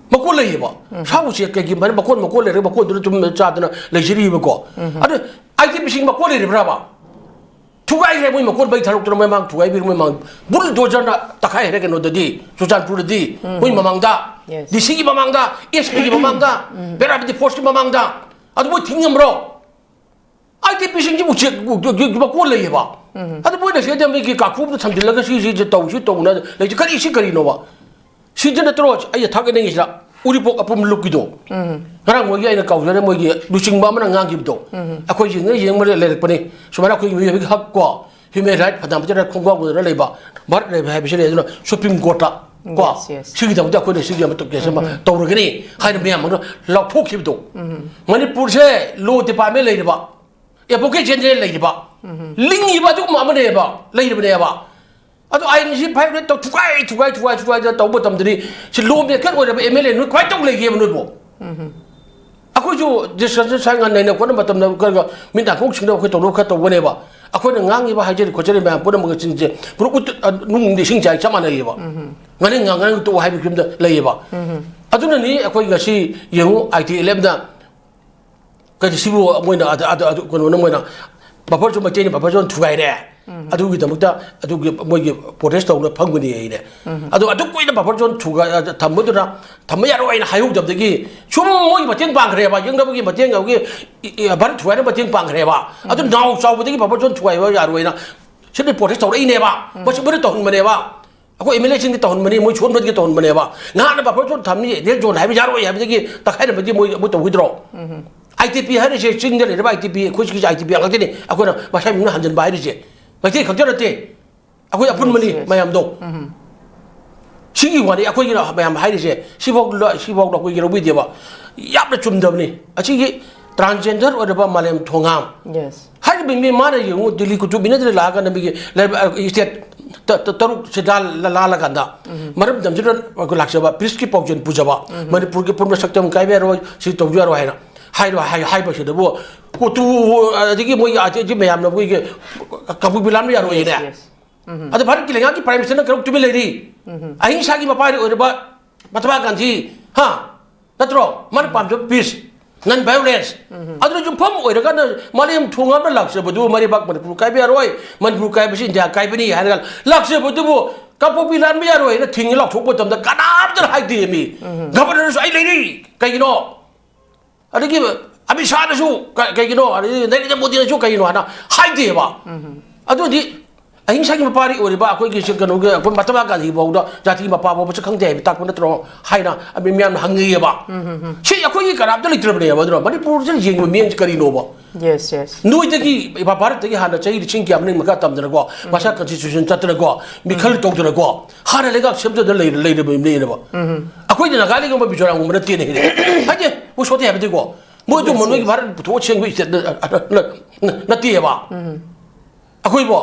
ꯃꯀꯣꯟ ꯂꯩꯌꯦꯕ꯫ ꯁꯥ ꯎꯆꯦꯛ ꯀꯩꯒꯤ ꯃꯔꯝ ꯃꯀꯣꯟ, ꯃꯀꯣꯟ ꯂꯩꯔꯒ ꯃꯀꯣꯟꯗꯨꯅ ꯑꯗꯨꯝ ꯆꯥꯗꯅ ꯂꯩꯖꯔꯤꯕꯀꯣ꯫ ꯑꯗꯨ ꯑꯥꯏ ꯇꯤ ꯄꯤꯁꯤꯡ ꯃꯀꯣꯟ ꯂꯩꯔꯤꯕ꯭ꯔꯥꯕ? ꯊꯨꯒꯥꯏꯈ꯭ꯔꯦ ꯃꯣꯏ ꯃꯀꯣꯟ, ꯃꯩ ꯊꯥꯗꯣꯛꯇꯅ ꯃꯣꯏ ꯃꯥꯡ ꯊꯨꯒꯥꯏꯕꯤꯔꯦ ꯃꯣꯏ ꯃꯥꯡ꯫ ꯕꯨꯜꯗꯣꯖꯔꯅ ꯇꯛꯈꯥꯏꯈ꯭ꯔꯦ ꯀꯩꯅꯣꯗꯗꯤ, ꯆꯨꯔꯆꯥꯟꯄꯨꯔꯗꯗꯤ, ꯃꯣꯏ ꯃꯃꯥꯡꯗ, ꯗꯤ ꯁꯤꯒꯤ ꯃꯃꯥꯡꯗ, ꯑꯦꯁ ꯄꯤꯒꯤ ꯃꯃꯥꯡꯗ, ꯄꯦꯔꯥꯃꯤꯂꯤꯇꯔꯤ ꯐꯣꯔꯁꯀꯤ ꯃꯃꯥꯡꯗ꯫ ꯑꯗꯨ ꯃꯣꯏ ꯊꯤꯡ ꯉꯝꯕ꯭ꯔꯣ? ꯑꯥꯏ ꯇꯤ ꯄꯤꯁꯤꯡꯁꯤ ꯎꯆꯦꯛ, ꯎ-, ꯎ-, ꯎ-, ꯃꯀꯣꯟ ꯂꯩꯌꯦꯕ꯫ ꯑꯗꯨ ꯃꯣꯏꯅ ꯁꯤꯗ ꯃꯤꯒꯤ ꯀꯥꯈꯨꯝꯗ ꯊꯝꯖꯤꯜꯂꯒ ꯁꯤ, ꯁꯤ ꯇꯧꯁꯤ ꯇꯧꯅ ꯂꯩꯁꯤ꯫ ꯀꯔꯤ, ꯁꯤ ꯀꯔꯤꯅꯣꯕ? ꯁꯤꯗ ꯅꯠꯇ꯭ꯔꯣ ꯑꯩꯅ ꯊꯥꯒꯠꯅꯤꯡꯉꯤꯁꯤꯅ? ꯎꯔꯤꯄꯣꯛ ꯑꯄꯨꯝ ꯂꯨꯞꯀꯤꯗꯣ꯫ ꯉꯔꯥꯡ ꯃꯣꯏꯒꯤ ꯑꯩꯅ ꯀꯥꯎꯖꯔꯦ, ꯃꯣꯏꯒꯤ ꯂꯨꯆꯤꯡꯕ ꯑꯃꯅ ꯉꯥꯡꯈꯤꯕꯗꯣ꯫ ꯑꯩꯈꯣꯏ ꯌꯦꯡꯅ ꯌꯦꯡꯕꯗ ꯂꯩꯔꯛꯄꯅꯤ꯫ ꯁꯨꯃꯥꯏꯅ ꯑꯩꯈꯣꯏꯒꯤ ꯃꯤꯑꯣꯏꯕꯒꯤ ꯍꯛ ꯀꯣ, ꯍ꯭ꯌꯨꯃꯦꯟ ꯔꯥꯏꯠ ꯐꯟꯗꯥꯃꯦꯟꯇꯦꯜ ꯔꯥꯏꯠ ꯈꯣꯡꯒꯥꯎ ꯎꯅꯔ ꯂꯩꯕ, ꯚꯥꯔꯠ ꯂꯩꯕ ꯍꯥꯏꯕꯁꯤꯅꯤ꯫ ꯑꯗꯨꯅ ꯁꯨꯄ꯭ꯔꯤꯝ ꯀꯣꯔꯠꯇ ꯀꯣ, ꯌꯦꯁ, ꯌꯦꯁ꯫ ꯁꯤꯒꯤꯗꯃꯛꯇ ꯑꯩꯈꯣꯏꯅ ꯁꯤꯒꯤ ꯑꯃ ꯀꯦꯁ ꯑꯃ ꯇꯧꯔꯒꯅꯤ ꯍꯥꯏꯅ ꯃꯌꯥꯝ ꯑꯃꯅ ꯂꯥꯎꯊꯣꯛꯈꯤꯕꯗꯣ꯫ ꯃꯅꯤꯄꯨꯔꯁꯦ ꯂꯣ ꯗꯤꯄꯥꯔꯠꯃꯦꯟ ꯂꯩꯔꯤꯕ, ꯑꯦꯗꯚꯣꯀꯦꯠ ꯖꯦꯅꯔꯦꯜ ꯂꯩꯔꯤꯕ, ꯂꯤꯡꯉꯤꯕ ꯑꯗꯨꯒꯨꯝꯕ ꯑꯃꯅꯦꯕ, ꯂꯩꯔꯤꯕꯅꯦꯕ꯫ ꯑꯗꯣ ꯑꯥꯏꯟꯁꯤ ꯚꯥꯏꯑꯣꯂꯦꯠ ꯇꯧ, ꯊꯨꯒꯥꯏ ꯊꯨꯒꯥꯏ ꯊꯨꯒꯥꯏ ꯊꯨꯒꯥꯏꯗꯅ ꯇꯧꯕ ꯃꯇꯝꯗꯗꯤ, ꯁꯤ ꯂꯣ ꯃꯦꯀꯔ ꯑꯣꯏꯔꯕ ꯑꯦꯝ ꯑꯦꯜ ꯑꯦ ꯅꯣꯏ ꯀꯃꯥꯏꯅ ꯇꯧ ꯂꯩꯒꯦꯕ ꯅꯣꯏꯕꯨ? ꯑꯩꯈꯣꯏꯁꯨ ꯗꯤꯁꯀꯁꯟ ꯁꯥꯏ ꯉꯟꯅ ꯅꯩꯅ ꯈꯣꯠꯅ ꯃꯇꯝꯗ ꯈꯔ ꯈꯔ ꯃꯤꯠ ꯅꯥꯀꯣꯡ ꯁꯤꯡꯅꯕ ꯑꯩꯈꯣꯏ ꯇꯧꯅꯕ ꯈꯔ ꯇꯧꯒꯅꯦꯕ꯫ ꯑꯩꯈꯣꯏꯅ ꯉꯥꯡꯉꯤꯕ, ꯍꯥꯏꯖꯔꯤ ꯈꯣꯠꯆꯔꯤ ꯃꯌꯥꯝ ꯄꯨꯝꯅꯃꯛ ꯆꯤꯟꯁꯦ ꯄꯨꯔꯥ ꯎꯠ-, ꯑ, ꯅꯨꯡꯗꯤ ꯏꯁꯤꯡ ꯆꯥꯏ ꯆꯞ ꯃꯥꯟꯅꯩꯌꯦꯕ꯫ ꯉꯥꯅꯤꯡ ꯉꯥꯡ, ꯉꯥꯅꯤꯡ ꯇꯣꯛꯑꯣ ꯍꯥꯏꯕꯒꯤ ꯐꯤꯕꯝꯗ ꯂꯩꯌꯦꯕ꯫ ꯑꯗꯨꯅꯅꯤ ꯑꯩꯈꯣꯏ ꯉꯁꯤ ꯌꯦꯡꯉꯨ, ꯑꯥꯏ ꯇꯤ ꯑꯦꯜ ꯑꯦꯐꯅ ꯀꯔꯤ ꯁꯤꯕꯨ ꯃꯣꯏꯅ ꯑꯗ-, ꯑꯗ-, ꯑꯗꯨ ꯀꯩꯅꯣꯅ ꯃꯣꯏꯅ ꯕꯐꯔ ꯖꯣꯟ, ꯃꯩꯇꯩꯅ ꯕꯐꯔ ꯖꯣꯟ ꯊꯨꯒꯥꯏꯔꯦ꯫ ꯑꯗꯨꯒꯤꯗꯃꯛꯇ ꯑꯗꯨꯒꯤ ꯃꯣꯏꯒꯤ ꯄ꯭ꯔꯣꯇꯦꯁ ꯇꯧꯅ ꯐꯝꯒꯅꯤ ꯍꯥꯏꯅꯦ꯫ ꯑꯗꯣ ꯑꯗꯨ ꯀꯨꯏꯅ ꯕꯐꯔ ꯖꯣꯟ ꯊꯨꯒꯥꯏ-, ꯑ, ꯊꯝꯕꯗꯨꯅ, ꯊꯝꯕ ꯌꯥꯔꯣꯏ ꯍꯥꯏꯅ ꯍꯥꯏꯍꯧꯗꯕꯗꯒꯤ ꯁꯨꯝ ꯃꯣꯏꯒꯤ ꯃꯇꯦꯡ ꯄꯥꯡꯈ꯭ꯔꯦꯕ, ꯌꯦꯡꯅꯕꯒꯤ ꯃꯇꯦꯡ, ꯑꯗꯨꯒꯤ ꯏ-, ꯏ-, ꯕꯐꯔ ꯊꯨꯒꯥꯏꯅꯕ ꯃꯇꯦꯡ ꯄꯥꯡꯈ꯭ꯔꯦꯕ꯫ ꯑꯗꯨ ꯅꯥꯎ ꯆꯥꯎꯕꯗꯒꯤ ꯕꯐꯔ ꯖꯣꯟ ꯊꯨꯒꯥꯏꯕ ꯌꯥꯔꯣꯏꯅ ꯁꯤꯗꯤ ꯄ꯭ꯔꯣꯇꯦꯁ ꯇꯧꯔꯛꯏꯅꯦꯕ꯫ ꯃꯁꯤ ꯃꯣꯏꯅ ꯇꯧꯍꯟꯕꯅꯦꯕ꯫ ꯑꯩꯈꯣꯏ ꯑꯦꯝ ꯑꯦꯜ ꯑꯦꯁꯤꯡꯗꯤ ꯇꯧꯍꯟꯕꯅꯤ, ꯃꯣꯏ ꯁꯣꯟꯕꯗꯒꯤ ꯇꯧꯍꯟꯕꯅꯦꯕ꯫ ꯉꯍꯥꯟꯅ ꯕꯐꯔ ꯖꯣꯟ ꯊꯝꯅꯤ, ꯔꯦꯗ ꯖꯣꯟ ꯍꯥꯏꯕ ꯌꯥꯔꯣꯏ ꯍꯥꯏꯕꯗꯒꯤ ꯇꯛꯈꯥꯏꯔꯝꯕꯗꯤ ꯃꯣꯏ, ꯃꯣꯏ ꯇꯧꯈꯤꯗ꯭ꯔꯣ? ꯑꯥꯏ ꯇꯤ ꯄꯤ ꯍꯥꯏꯔꯤꯁꯦ ꯆꯤꯡꯗ ꯂꯩꯔꯤꯕ ꯑꯥꯏ ꯇꯤ ꯄꯤ, ꯑꯩꯈꯣꯏ ꯁꯤꯒꯤꯁꯦ ꯑꯥꯏ ꯇꯤ ꯄꯤ ꯉꯥꯛꯇꯅꯤ꯫ ꯑꯩꯈꯣꯏꯅ ꯃꯁꯥ ꯃꯤꯡꯅ ꯍꯟꯖꯤꯟꯕ ꯍꯥꯏꯔꯤꯁꯦ ꯃꯩꯇꯩ ꯈꯛꯇ ꯅꯠꯇꯦ, ꯑꯩꯈꯣꯏ ꯑꯄꯨꯟꯕꯅꯤ꯫ Yes, yes. ꯃꯌꯥꯝꯗꯣ꯫ ꯁꯤꯒꯤ ꯋꯥꯅꯤ ꯑꯩꯈꯣꯏꯒꯤꯅ ꯃꯌꯥꯝ ꯍꯥꯏꯔꯤꯁꯦ, ꯁꯤꯐꯥꯎ ꯂ-, ꯁꯤꯐꯥꯎ ꯑꯩꯈꯣꯏꯒꯤ ꯂꯧꯕꯤꯗꯦꯕ꯫ ꯌꯥꯝꯅ ꯆꯨꯝꯗꯕꯅꯤ꯫ ꯑꯁꯤꯒꯤ ꯇ꯭ꯔꯥꯟꯁꯖꯦꯟꯗꯔ ꯑꯣꯏꯔꯕ ꯃꯥꯂꯦꯝ ꯊꯣꯉꯥꯝ꯫ Yes. ꯍꯥꯏꯔꯤꯕ ꯃꯤ ꯃꯥꯅ ꯌꯦꯡꯉꯨ, ꯗꯤꯜꯂꯤ ꯀꯨꯇꯨꯕ ꯃꯤꯅꯔꯗ ꯂꯥꯛꯑꯀꯥꯟꯗ ꯃꯤꯒꯤ ꯂꯩꯕ-, ꯁ꯭ꯇꯦꯠ ꯇ-, ꯇ-, ꯇꯔꯨꯛ ꯁꯦ ꯂꯥꯜ-, ꯂꯥꯜꯂꯀꯥꯟꯗ ꯃꯔꯝ ꯗꯝꯁꯤꯗ ꯂꯥꯛꯆꯕ, ꯄꯤꯁꯀꯤ ꯄꯥꯎꯖꯦꯜ ꯄꯨꯖꯕ, ꯃꯅꯤꯄꯨꯔꯒꯤ ꯑꯄꯨꯟꯕ ꯁꯛꯇꯝ ꯀꯥꯏꯕ ꯌꯥꯔꯣꯏ, ꯁꯤ ꯇꯧꯕ ꯌꯥꯔꯣꯏ ꯍꯥꯏꯅ ꯍꯥꯏꯔꯣ-, ꯍꯥꯏ-, ꯍꯥꯏꯕꯁꯤꯗꯕꯨ ꯀꯨꯇꯨ ꯑꯗꯒꯤ ꯃꯣꯏꯒꯤ ꯑꯥꯔꯇꯤꯁ ꯃꯌꯥꯝꯅ ꯑꯩꯈꯣꯏꯒꯤ ꯀꯥꯡꯄꯣꯛꯄꯤ ꯂꯥꯟꯕ ꯌꯥꯔꯣꯏꯅꯦ꯫ Yes, yes. ꯑꯗꯣ ꯚꯥꯔꯠꯀꯤ ꯂꯩꯉꯥꯛꯀꯤ ꯄ꯭ꯔꯥꯏꯝ ꯃꯤꯅꯤꯁꯇꯔꯅ ꯀꯔꯝ ꯇꯨꯃꯤꯟ ꯂꯩꯔꯤ? ꯑꯍꯤꯡꯁꯥꯒꯤ ꯃꯄꯥꯔꯤ ꯑꯣꯏꯔꯕ ꯃꯍꯥꯇꯃꯥ ꯒꯥꯟꯙꯤ, ꯍꯥ? ꯅꯠꯇ꯭ꯔꯣ? ꯃꯥꯅ ꯄꯥꯝꯖꯕ ꯄꯤꯁ, ꯅꯟ ꯚꯥꯏꯑꯣꯂꯦꯟꯁ꯫ ꯑꯗꯨꯅ ꯌꯨꯝꯐꯝ ꯑꯣꯏꯔꯒꯅ ꯃꯥꯂꯦꯝ ꯊꯣꯡ ꯑꯃ ꯂꯥꯛꯆꯕꯗꯨ ꯃꯔꯩꯕꯥꯛ ꯃꯅꯤꯄꯨꯔ ꯀꯥꯏꯕ ꯌꯥꯔꯣꯏ, ꯃꯅꯤꯄꯨꯔ ꯀꯥꯏꯕꯁꯤ ꯏꯟꯗꯤꯌꯥ ꯀꯥꯏꯕꯅꯤ ꯍꯥꯏꯔꯒ ꯂꯥꯛꯆꯕꯗꯨꯕꯨ ꯀꯥꯡꯄꯣꯛꯄꯤ ꯂꯥꯟꯕ ꯌꯥꯔꯣꯏ ꯍꯥꯏꯅ ꯊꯤꯡꯉꯤ ꯂꯥꯎꯊꯣꯛꯄ ꯃꯇꯝꯗ ꯀꯅꯥꯝꯇꯅ ꯍꯥꯏꯗꯦ ꯃꯤ꯫ ꯒꯚꯔꯅꯔꯁꯨ ꯑꯩ ꯂꯩꯔꯤ꯫ ꯀꯩꯒꯤꯅꯣ? ꯑꯗꯒꯤ ꯑꯃꯤꯠ ꯁꯥꯍꯅꯁꯨ ꯀ-, ꯀꯩꯒꯤꯅꯣ, ꯑꯗꯒꯤ ꯅꯔꯦꯟꯗ꯭ꯔ ꯃꯣꯗꯤꯅꯁꯨ ꯀꯩꯒꯤꯅꯣ ꯍꯥꯏꯅ ꯍꯥꯏꯗꯦꯕ꯫ ꯑꯗꯨꯗꯤ ꯑꯍꯤꯡꯁꯥꯒꯤ ꯃꯄꯥꯔꯤ ꯑꯣꯏꯔꯤꯕ ꯑꯩꯈꯣꯏꯒꯤ ꯁꯤ ꯀꯩꯅꯣꯒꯤ ꯑꯩꯈꯣꯏ ꯃꯍꯥꯇꯃꯥ ꯒꯥꯟꯙꯤ ꯐꯥꯎꯗ ꯖꯥꯇꯤꯒꯤ ꯃꯄꯥ ꯐꯥꯎꯕꯁꯨ ꯈꯪꯗꯦ ꯍꯥꯏꯕ ꯇꯥꯛꯄ ꯅꯠꯇ꯭ꯔꯣ ꯍꯥꯏꯅ ꯃꯤ ꯃꯌꯥꯝꯅ ꯍꯪꯉꯤꯑꯕ꯫ ꯁꯤ ꯑꯩꯈꯣꯏꯒꯤ ꯀꯅꯥꯝꯇ ꯂꯩꯇ꯭ꯔꯕꯅꯦꯕ꯫ ꯑꯗꯨꯅ ꯃꯅꯤꯄꯨꯔꯁꯤꯗ ꯌꯦꯡꯕ ꯃꯤꯠꯌꯦꯡꯁꯦ ꯀꯔꯤꯅꯣꯕ? Yes, yes. ꯅꯣꯏꯗꯒꯤ ꯚꯥ-, ꯚꯥꯔꯠꯇꯒꯤ ꯍꯥꯟꯅ ꯆꯍꯤ ꯂꯤꯁꯤꯡ ꯀꯌꯥ ꯃꯅꯤꯡ ꯃꯈꯥ ꯇꯝꯗꯅꯀꯣ, ꯃꯁꯥ ꯀꯟꯁꯇꯤꯇ꯭ꯌꯨꯁꯟ ꯆꯠꯇꯅꯀꯣ, ꯃꯤꯈꯜ ꯇꯧꯗꯅꯀꯣ, ꯍꯥꯟꯅ ꯂꯩꯉꯥꯛ ꯁꯦꯝꯖꯗꯅ ꯂꯩꯔ-, ꯂꯩꯔꯕ ꯃꯤꯅꯦꯕ꯫ ꯑꯩꯈꯣꯏꯅ ꯅꯥꯒꯥꯂꯦꯟꯒꯨꯝꯕ ꯃꯤꯖꯣꯔꯥꯝꯒꯨꯝꯕ ꯅꯠꯇꯦꯅꯦ꯫ ꯍꯥꯏꯗꯤ, ꯃꯣꯏ ꯁꯣꯠꯇꯦ ꯍꯥꯏꯕꯗꯤꯀꯣ, ꯃꯣꯏꯗꯨ Yes, ꯃꯣꯏꯒꯤ yes. ꯚꯥꯔꯠ ꯄꯨꯊꯣꯛꯑ ꯁꯦꯝꯕ ꯏꯁꯇꯦꯠ ꯅ-, ꯅ-, ꯅ-, ꯅꯠꯇꯦꯕ꯫ ꯑꯩꯈꯣꯏꯕꯣ,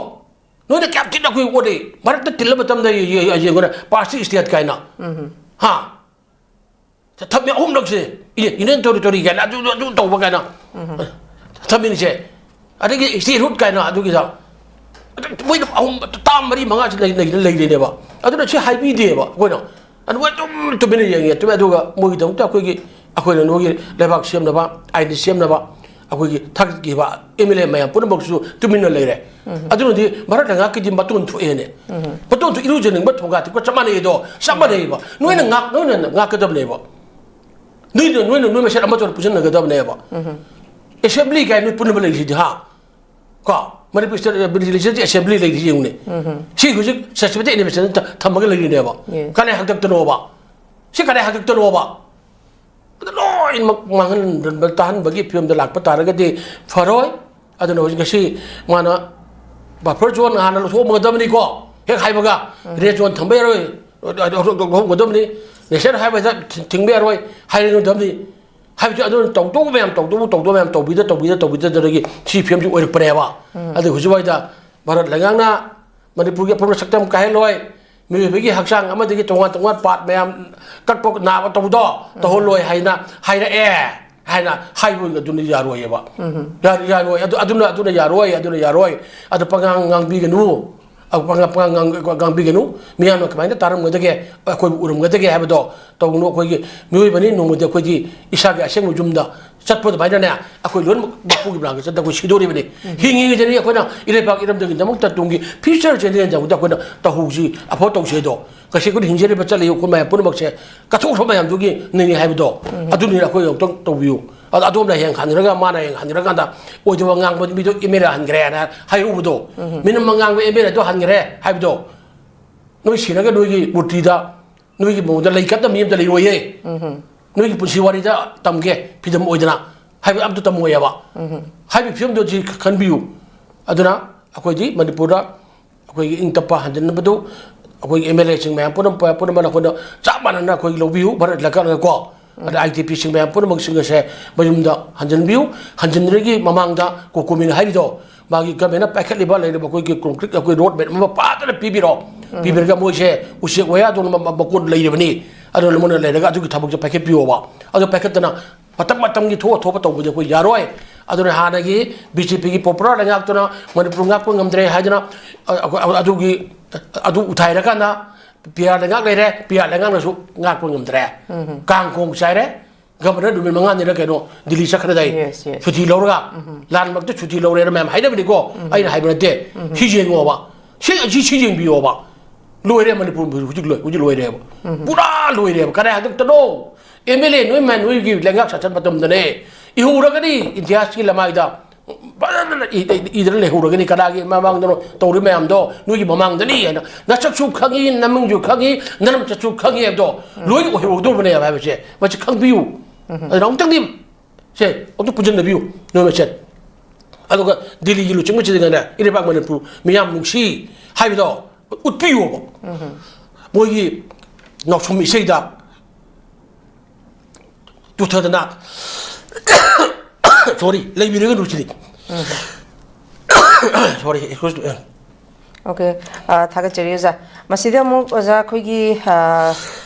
ꯅꯣꯏꯅ ꯀꯌꯥꯝ ꯊꯤꯅ ꯑꯩꯈꯣꯏ ꯑꯣꯠꯂꯤ꯫ ꯃꯔꯛꯇ ꯇꯤꯜꯂ ꯃꯇꯝꯗ ꯌꯦꯡꯉꯨꯅꯦ, ꯄꯥꯔꯁꯤ ꯏꯁꯇꯦꯠ ꯀꯥꯏꯅ꯫ ꯍꯥ? ꯊꯝꯃꯤ ꯑꯍꯨꯝꯂꯛꯁꯦ꯫ ꯏ-, ꯌꯨꯅꯤꯌꯟ ꯇꯦꯔꯤꯇꯣꯔꯤ ꯀꯥꯏꯅ ꯑꯗꯨ, ꯑꯗꯨ ꯇꯧꯕ ꯀꯥꯏꯅ꯫ ꯊꯝꯃꯤꯅꯤꯁꯦ꯫ ꯑꯗꯒꯤ ꯏꯁꯇꯦꯠꯍꯨꯗ ꯀꯥꯏꯅ ꯑꯗꯨꯒꯤꯗ꯫ ꯑꯗꯨ ꯃꯣꯏꯅ ꯑꯍꯨꯝ, ꯇꯥꯝ ꯃꯔꯤ ꯃꯉꯥꯁꯤ ꯂꯩ-, ꯂꯩ-, ꯂꯩꯔꯤꯅꯦꯕ꯫ ꯑꯗꯨꯅ ꯁꯤ ꯍꯥꯏꯕꯤꯗꯦꯕ ꯑꯩꯈꯣꯏꯅ꯫ ꯑꯗꯨ ꯑꯗꯨꯝ ꯇꯨꯃꯤꯟꯅ ꯌꯦꯡꯉꯦ꯫ ꯇꯨꯃꯤꯟ-, ꯑꯗꯨꯒ ꯃꯣꯏꯒꯤꯗꯃꯛꯇ ꯑꯩꯈꯣꯏꯒꯤ, ꯑꯩꯈꯣꯏꯅ ꯅꯣꯏꯒꯤ ꯂꯩꯕꯥꯛ ꯁꯦꯝꯅꯕ, ꯑꯥꯏꯟ ꯁꯦꯝꯅꯕ, ꯑꯩꯈꯣꯏꯒꯤ ꯊꯥꯒꯠꯈꯤꯕ ꯑꯦꯝ ꯑꯦꯜ ꯑꯦ ꯃꯌꯥꯝ ꯄꯨꯝꯅꯃꯛꯁꯨ ꯇꯨꯃꯤꯟꯅ ꯂꯩꯔꯦ꯫ ꯑꯗꯨꯅꯗꯤ ꯚꯥꯔꯠ ꯂꯩꯉꯥꯛꯀꯤꯗꯤ ꯃꯇꯣꯟ ꯊꯣꯛꯑꯦꯅꯦ꯫ ꯃꯇꯣꯟ ꯊꯣꯛ-, ꯏꯔꯨꯖꯅꯤꯡꯕ ꯊꯣꯡꯒꯥ ꯊꯤꯛꯄ ꯆꯞ ꯃꯥꯟꯅꯩꯗꯣ꯫ ꯆꯞ ꯃꯥꯟꯅꯩꯕ꯫ ꯅꯣꯏꯅ ꯉꯥꯛ-, ꯅꯣꯏꯅ ꯉꯥꯛꯀꯗꯕꯅꯦꯕ꯫ ꯅꯣꯏꯅ, ꯅꯣꯏꯅ, ꯅꯣꯏ ꯃꯁꯦꯟ ꯑꯃꯠꯇ ꯄꯨꯟꯁꯤꯟꯅꯒꯗꯕꯅꯦꯕ꯫ ꯑꯦꯁꯦꯝꯕ꯭ꯂꯤ ꯀꯥꯏꯅ ꯅꯣꯏ ꯄꯨꯟꯅꯕ ꯂꯩꯔꯤꯁꯤꯗꯤ, ꯍꯥ? ꯀꯣ? ꯃꯅꯤꯄꯨꯔ ꯁ꯭ꯇꯦꯠ ꯂꯦꯖꯤꯁꯂꯦꯆꯔ ꯑꯦꯁꯦꯝꯕ꯭ꯂꯤ ꯂꯩꯔꯤꯁꯤ ꯌꯦꯡꯉꯨꯅꯦ꯫ ꯁꯤ ꯍꯧꯖꯤꯛ ꯁꯁꯄꯦꯟꯗꯦꯗ ꯑꯦꯅꯤꯃꯦꯁꯟ ꯊ-, ꯊꯝꯃꯒ ꯂꯩꯔꯤꯅꯦꯕ꯫ ꯌꯦꯁ꯫ ꯀꯗꯥꯏ ꯍꯥꯛꯇꯛꯇꯅꯣꯕ? ꯁꯤ ꯀꯗꯥꯏ ꯍꯥꯛꯇꯛꯇꯅꯣꯕ? ꯑꯗꯨ ꯂꯣꯏꯅꯃꯛ ꯃꯥꯡꯍꯟ ꯇꯥꯍꯟꯕꯒꯤ ꯐꯤꯕꯝꯗ ꯂꯥꯛꯄ ꯇꯥꯔꯒꯗꯤ ꯐꯔꯣꯏ꯫ ꯑꯗꯨꯅ ꯍꯧꯖꯤꯛ ꯉꯁꯤ ꯃꯥꯅ ꯕꯐꯔ ꯖꯣꯟ ꯍꯥꯟꯅ ꯂꯧꯊꯣꯛꯑꯝꯒꯗꯕꯅꯤꯀꯣ꯫ ꯍꯦꯛ ꯍꯥꯏꯕꯒ ꯔꯦꯗ ꯖꯣꯟ ꯊꯝꯕ ꯌꯥꯔꯣꯏ, ꯂꯧꯊꯣꯛꯑꯝꯒꯗꯕꯅꯤ꯫ ꯅꯦꯁꯅꯦꯜ ꯍꯥꯏꯋꯦꯗ ꯊꯤꯡꯕ ꯌꯥꯔꯣꯏ ꯍꯥꯏꯔꯝꯒꯗꯕꯅꯤ꯫ ꯍꯥꯏꯕꯗꯤ ꯑꯗꯨꯅ ꯇꯧꯗꯧꯕ ꯃꯌꯥꯝ, ꯇꯧꯗꯧꯕ, ꯇꯧꯗꯧꯕ ꯃꯌꯥꯝ ꯇꯧꯕꯤꯗ, ꯇꯧꯕꯤꯗ, ꯇꯧꯕꯤꯗꯗꯒꯤ ꯁꯤ ꯐꯤꯕꯝꯁꯤ ꯑꯣꯏꯔꯛꯄꯅꯦꯕ꯫ ꯑꯗꯨ ꯍꯧꯖꯤꯛ ꯋꯥꯏꯗ ꯚꯥꯔꯠ ꯂꯩꯉꯥꯛꯅ ꯃꯅꯤꯄꯨꯔꯒꯤ ꯑꯄꯨꯟꯕ ꯁꯛꯇꯝ ꯀꯥꯏꯍꯜꯂꯣꯏ, ꯃꯤꯑꯣꯏꯕꯒꯤ ꯍꯛꯆꯥꯡ ꯑꯃꯗꯒꯤ ꯇꯣꯉꯥꯟ ꯇꯣꯉꯥꯟ ꯄꯥꯔꯠ ꯃꯌꯥꯝ ꯀꯛꯄ ꯅꯥꯕ ꯇꯧꯕꯗꯣ ꯇꯧꯍꯜꯂꯣꯏ ꯍꯥꯏꯅ ꯍꯥꯏꯔꯛꯑꯦ ꯍꯥꯏꯅ ꯍꯥꯏꯕ ꯑꯗꯨꯅ ꯌꯥꯔꯣꯏꯌꯦꯕ꯫ ꯌꯥ-, ꯌꯥꯔꯣꯏ꯫ ꯑꯗꯨ, ꯑꯗꯨꯅ, ꯑꯗꯨꯅ ꯌꯥꯔꯣꯏ, ꯑꯗꯨꯅ ꯌꯥꯔꯣꯏ꯫ ꯑꯗꯨ ꯄꯉꯥꯡ ꯉꯥꯡꯕꯤꯒꯅꯨ꯫ ꯑ, ꯄꯉꯥ-, ꯄꯉꯥ-, ꯉꯥꯡ-, ꯉꯥꯡꯕꯤꯒꯅꯨ꯫ ꯃꯤꯌꯥꯝꯅ ꯀꯃꯥꯏꯅ ꯇꯥꯔꯝꯒꯗꯒꯦ, ꯑꯩꯈꯣꯏꯕꯨ ꯎꯔꯝꯒꯗꯒꯦ ꯍꯥꯏꯕꯗꯣ ꯇꯧꯒꯅꯨ꯫ ꯑꯩꯈꯣꯏꯒꯤ ꯃꯤꯑꯣꯏꯕꯅꯤ, ꯅꯣꯡꯃꯗꯤ ꯑꯩꯈꯣꯏꯗꯤ ꯏꯁꯥꯒꯤ ꯑꯁꯦꯡꯕ ꯌꯨꯝꯗ ꯆꯠꯄ ꯑꯗꯨꯃꯥꯏꯅꯅꯦ, ꯑꯩꯈꯣꯏ ꯂꯣꯏꯅꯃꯛ ꯃꯄꯨꯒꯤ ꯃꯅꯥꯛꯇ ꯆꯠꯇꯅ ꯑꯩꯈꯣꯏ ꯁꯤꯗꯣꯔꯤꯕꯅꯤ꯫ ꯎꯝ꯫ ꯍꯤꯡꯉꯤꯉꯩꯗꯅꯤ ꯑꯩꯈꯣꯏꯅ ꯏꯔꯩꯄꯥꯛ ꯏꯔꯝꯗꯝꯒꯤꯗꯃꯛꯇ ꯇꯨꯡꯒꯤ future generation ꯗꯃꯛꯇ ꯑꯩꯈꯣꯏꯅ ꯇꯧꯍꯧꯁꯤ, ꯑꯐꯕ ꯇꯧꯁꯤ ꯍꯥꯏꯗꯣ꯫ ꯉꯁꯤ ꯑꯩꯈꯣꯏꯅ ꯍꯤꯡꯖꯔꯤꯕ ꯆꯠꯂꯤꯕ ꯑꯩꯈꯣꯏ ꯃꯌꯥꯝ ꯄꯨꯝꯅꯃꯛꯁꯦ ꯀꯠꯊꯣꯛꯈ꯭ꯔꯕ ꯃꯌꯥꯝꯗꯨꯒꯤ ꯅꯤꯡꯉꯤ ꯍꯥꯏꯕꯗꯣ, ꯎꯝ꯫ ꯑꯗꯨꯅꯤ ꯑꯩꯈꯣꯏ ꯑꯃꯨꯛꯇꯪ ꯇꯧꯕꯤꯌꯨ꯫ ꯑꯗꯣ ꯑꯗꯣꯝꯅ ꯍꯌꯦꯡ ꯍꯟꯈ꯭ꯔꯒ, ꯃꯥꯅ ꯍꯌꯦꯡ ꯍꯟꯈ꯭ꯔꯀꯥꯟꯗ ꯑꯣꯏꯗꯕ ꯉꯥꯡꯕ ꯃꯤꯗꯣ ꯑꯦꯝ ꯑꯦꯜ ꯑꯦ ꯍꯟꯈ꯭ꯔꯦꯅ ꯍꯥꯏꯔꯨꯕꯗꯣ, ꯎꯝ꯫ ꯃꯤꯅꯝꯕ ꯉꯥꯡꯕ ꯑꯦꯝ ꯑꯦꯜ ꯑꯦꯗꯣ ꯍꯟꯈ꯭ꯔꯦ ꯍꯥꯏꯕꯗꯣ, ꯅꯣꯏ ꯁꯤꯔꯒ ꯅꯣꯏꯒꯤ ꯃꯨꯔꯇꯤꯗ, ꯅꯣꯏꯒꯤ ꯃꯑꯣꯡꯗ ꯂꯩ ꯀꯠꯅꯕ ꯃꯤ ꯑꯝꯇ ꯂꯩꯔꯣꯏꯌꯦ꯫ ꯎꯝ꯫ ꯅꯣꯏꯒꯤ ꯄꯨꯟꯁꯤ ꯋꯥꯔꯤꯗ ꯇꯝꯒꯦ, ꯐꯤꯗꯝ ꯑꯣꯏꯗꯅ ꯍꯥꯏꯕ ꯑꯝꯇ ꯇꯝꯃꯣꯏꯌꯦꯕ꯫ ꯎꯝ꯫ ꯍꯥꯏꯕꯒꯤ ꯐꯤꯕꯝꯗꯣ ꯁꯤ ꯈꯟꯕꯤꯌꯨ꯫ ꯑꯗꯨꯅ ꯑꯩꯈꯣꯏꯗꯤ ꯃꯅꯤꯄꯨꯔꯗ ꯑꯩꯈꯣꯏꯒꯤ ꯏꯪ ꯇꯞꯄ ꯍꯟꯖꯤꯟꯅꯕꯗꯨ ꯑꯩꯈꯣꯏꯒꯤ ꯑꯦꯝ ꯑꯦꯜ ꯑꯦꯁꯤꯡ ꯃꯌꯥꯝ ꯄꯨꯝꯅꯃꯛ, ꯄꯨꯝꯅꯃꯛꯅ ꯑꯩꯈꯣꯏꯅ ꯆꯞ ꯃꯥꯟꯅꯅ ꯑꯩꯈꯣꯏꯒꯤ ꯂꯧꯕꯤꯌꯨ, ꯚꯥꯔꯠ ꯂꯩꯉꯥꯛꯅꯀꯣ꯫ ꯑꯗ ꯑꯥꯏ ꯗꯤ ꯄꯤꯁꯤꯡ ꯃꯌꯥꯝ ꯄꯨꯝꯅꯃꯛꯁꯤꯡ ꯑꯁꯦ ꯃꯌꯨꯝꯗ ꯍꯟꯖꯤꯟꯕꯤꯌꯨ꯫ ꯍꯟꯖꯤꯟꯗ꯭ꯔꯤꯉꯩꯒꯤ ꯃꯃꯥꯡꯗ ꯀꯣꯀꯣꯃꯤꯅ ꯍꯥꯏꯔꯤꯗꯣ, ꯃꯥꯒꯤ ꯒꯃꯦꯟꯅ ꯄꯥꯏꯈꯠꯂꯤꯕ ꯂꯩꯔꯤꯕ ꯑꯩꯈꯣꯏꯒꯤ ꯀꯣꯡꯀ꯭ꯔꯤꯠ, ꯑꯩꯈꯣꯏ ꯔꯣꯗ ꯃꯦꯞ ꯑꯃ ꯐꯖꯅ ꯄꯤꯕꯤꯔꯣ꯫ ꯄꯤꯕꯤꯔꯒ ꯃꯣꯏꯁꯦ ꯎꯆꯦꯛ ꯋꯥꯌꯥꯗꯧꯅ ꯃ-, ꯃ-, ꯃꯀꯣꯟ ꯂꯩꯔꯤꯕꯅꯤ, ꯑꯗꯨꯅ ꯃꯣꯏꯅ ꯂꯩꯔꯒ ꯑꯗꯨꯒꯤ ꯊꯕꯛꯁꯦ ꯄꯥꯏꯈꯠꯄꯤꯌꯣꯕ꯫ ꯑꯗꯨ ꯄꯥꯏꯈꯠꯇꯅ ꯃꯇꯝ ꯃꯇꯝꯒꯤ ꯊꯣꯛꯑ ꯊꯣꯛꯄ ꯇꯧꯕꯗꯤ ꯑꯩꯈꯣꯏ ꯌꯥꯔꯣꯏ꯫ ꯑꯗꯨꯅ ꯍꯥꯟꯅꯒꯤ ꯕꯤ ꯖꯦ ꯄꯤꯒꯤ ꯄꯣꯄꯨꯂꯔ ꯂꯩꯉꯥꯛꯇꯨꯅ ꯃꯅꯤꯄꯨꯔ ꯉꯥꯛꯄ ꯉꯝꯗ꯭ꯔꯦ ꯍꯥꯏꯗꯅ, ꯑ, ꯑ, ꯑꯗꯨꯒꯤ, ꯑꯗꯨ ꯎꯊꯥꯏꯔꯀꯥꯟꯗ ꯄꯤ ꯑꯥꯔ ꯂꯩꯉꯥꯛ ꯂꯩꯔꯦ, ꯄꯤ ꯑꯥꯔ ꯂꯩꯉꯥꯛꯅꯁꯨ ꯉꯥꯛꯄ ꯉꯝꯗ꯭ꯔꯦ꯫ ꯀꯥꯡ ꯈꯣꯡ ꯆꯥꯏꯔꯦ꯫ ꯒꯕꯔꯅꯔ ꯅꯨꯃꯤꯠ ꯃꯉꯥꯅꯤꯔ ꯀꯩꯅꯣ ꯗꯤꯜꯂꯤ ꯆꯠꯈ꯭ꯔꯗꯥꯏ? Yes, yes. ꯁꯨꯇꯤ ꯂꯧꯔꯒ, ꯂꯥꯟ ꯃꯔꯛꯇ ꯁꯨꯇꯤ ꯂꯧꯔꯦꯅ ꯃꯌꯥꯝ ꯍꯥꯏꯅꯕꯅꯤꯀꯣ, ꯑꯩꯅ ꯍꯥꯏꯕ ꯅꯠꯇꯦ꯫ ꯁꯤ ꯌꯦꯡꯉꯣꯕ, ꯁꯤ, ꯁꯤ, ꯁꯤ ꯌꯦꯡꯕꯤꯌꯣꯕ꯫ ꯂꯣꯏꯔꯦ ꯃꯅꯤꯄꯨꯔ ꯍꯧꯖꯤꯛ ꯂꯣꯏ-, ꯍꯧꯖꯤꯛ ꯂꯣꯏꯔꯦꯕ꯫ ꯄꯨꯔꯥ ꯂꯣꯏꯔꯦꯕ꯫ ꯀꯗꯥꯏ ꯍꯟꯗꯛꯇꯅꯣ? ꯑꯦꯝ ꯑꯦꯜ ꯑꯦ ꯅꯣꯏ ꯃ-, ꯅꯣꯏꯒꯤ ꯂꯩꯉꯥꯛ ꯁꯥꯁꯟ ꯃꯇꯝꯗꯅꯦ ꯏꯍꯧꯔꯒꯅꯤ ꯏꯇꯤꯍꯥꯁꯀꯤ ꯂꯃꯥꯏꯗ꯫ ꯐꯖꯅ ꯏ-, ꯏ-, ꯏꯗꯅ ꯂꯩꯍꯧꯔꯒꯅꯤ, ꯀꯅꯥꯒꯤ ꯃꯃꯥꯡꯗꯅꯣ ꯇꯧꯔꯤ ꯃꯌꯥꯝꯗꯣ, ꯅꯣꯏꯒꯤ ꯃꯃꯥꯡꯗꯅꯤ ꯍꯥꯏꯅ꯫ ꯅꯁꯛꯁꯨ ꯈꯪꯉꯤ, ꯅꯃꯤꯡꯁꯨ ꯈꯪꯉꯤ, ꯅꯅꯝꯆꯠꯁꯨ ꯈꯪꯉꯤ ꯍꯥꯏꯕꯗꯣ ꯂꯣꯏ ꯑꯣꯏꯍꯧꯗꯧꯕꯅꯦꯕ ꯍꯥꯏꯕꯁꯦ ꯃꯁꯤ ꯈꯪꯕꯤꯌꯨ꯫ ꯑꯗꯨꯅ ꯑꯃꯨꯛꯇꯪꯗꯤ ꯁꯦ ꯑꯝꯇ ꯄꯨꯟꯁꯤꯟꯅꯕꯤꯌꯨ ꯅꯣꯏ ꯃꯁꯦꯟ꯫ ꯑꯗꯨꯒ ꯗꯤꯜꯂꯤꯒꯤ ꯂꯨꯆꯤꯡꯕꯁꯤꯗꯅꯦ ꯏꯔꯩꯕꯥꯛ ꯃꯅꯤꯄꯨꯔ ꯃꯤꯌꯥꯝ ꯅꯨꯡꯁꯤ ꯍꯥꯏꯕꯗꯣ ꯎꯠꯄꯤꯌꯣꯕ꯫ ꯃꯣꯏꯒꯤ ꯅꯥꯎꯁꯨꯝ ꯏꯁꯩꯗ ꯇꯨꯊꯗꯅ, sorry, ꯂꯩꯕꯤꯔꯒꯅꯨ ꯁꯤꯗꯤ꯫ Sorry, excuse me. Okay, ꯑ, ꯊꯥꯒꯠꯆꯔꯤ ꯑꯣꯖꯥ꯫ ꯃꯁꯤꯗ ꯑꯃꯨꯛ ꯑꯣꯖꯥ ꯑꯩꯈꯣꯏꯒꯤ, ꯑ,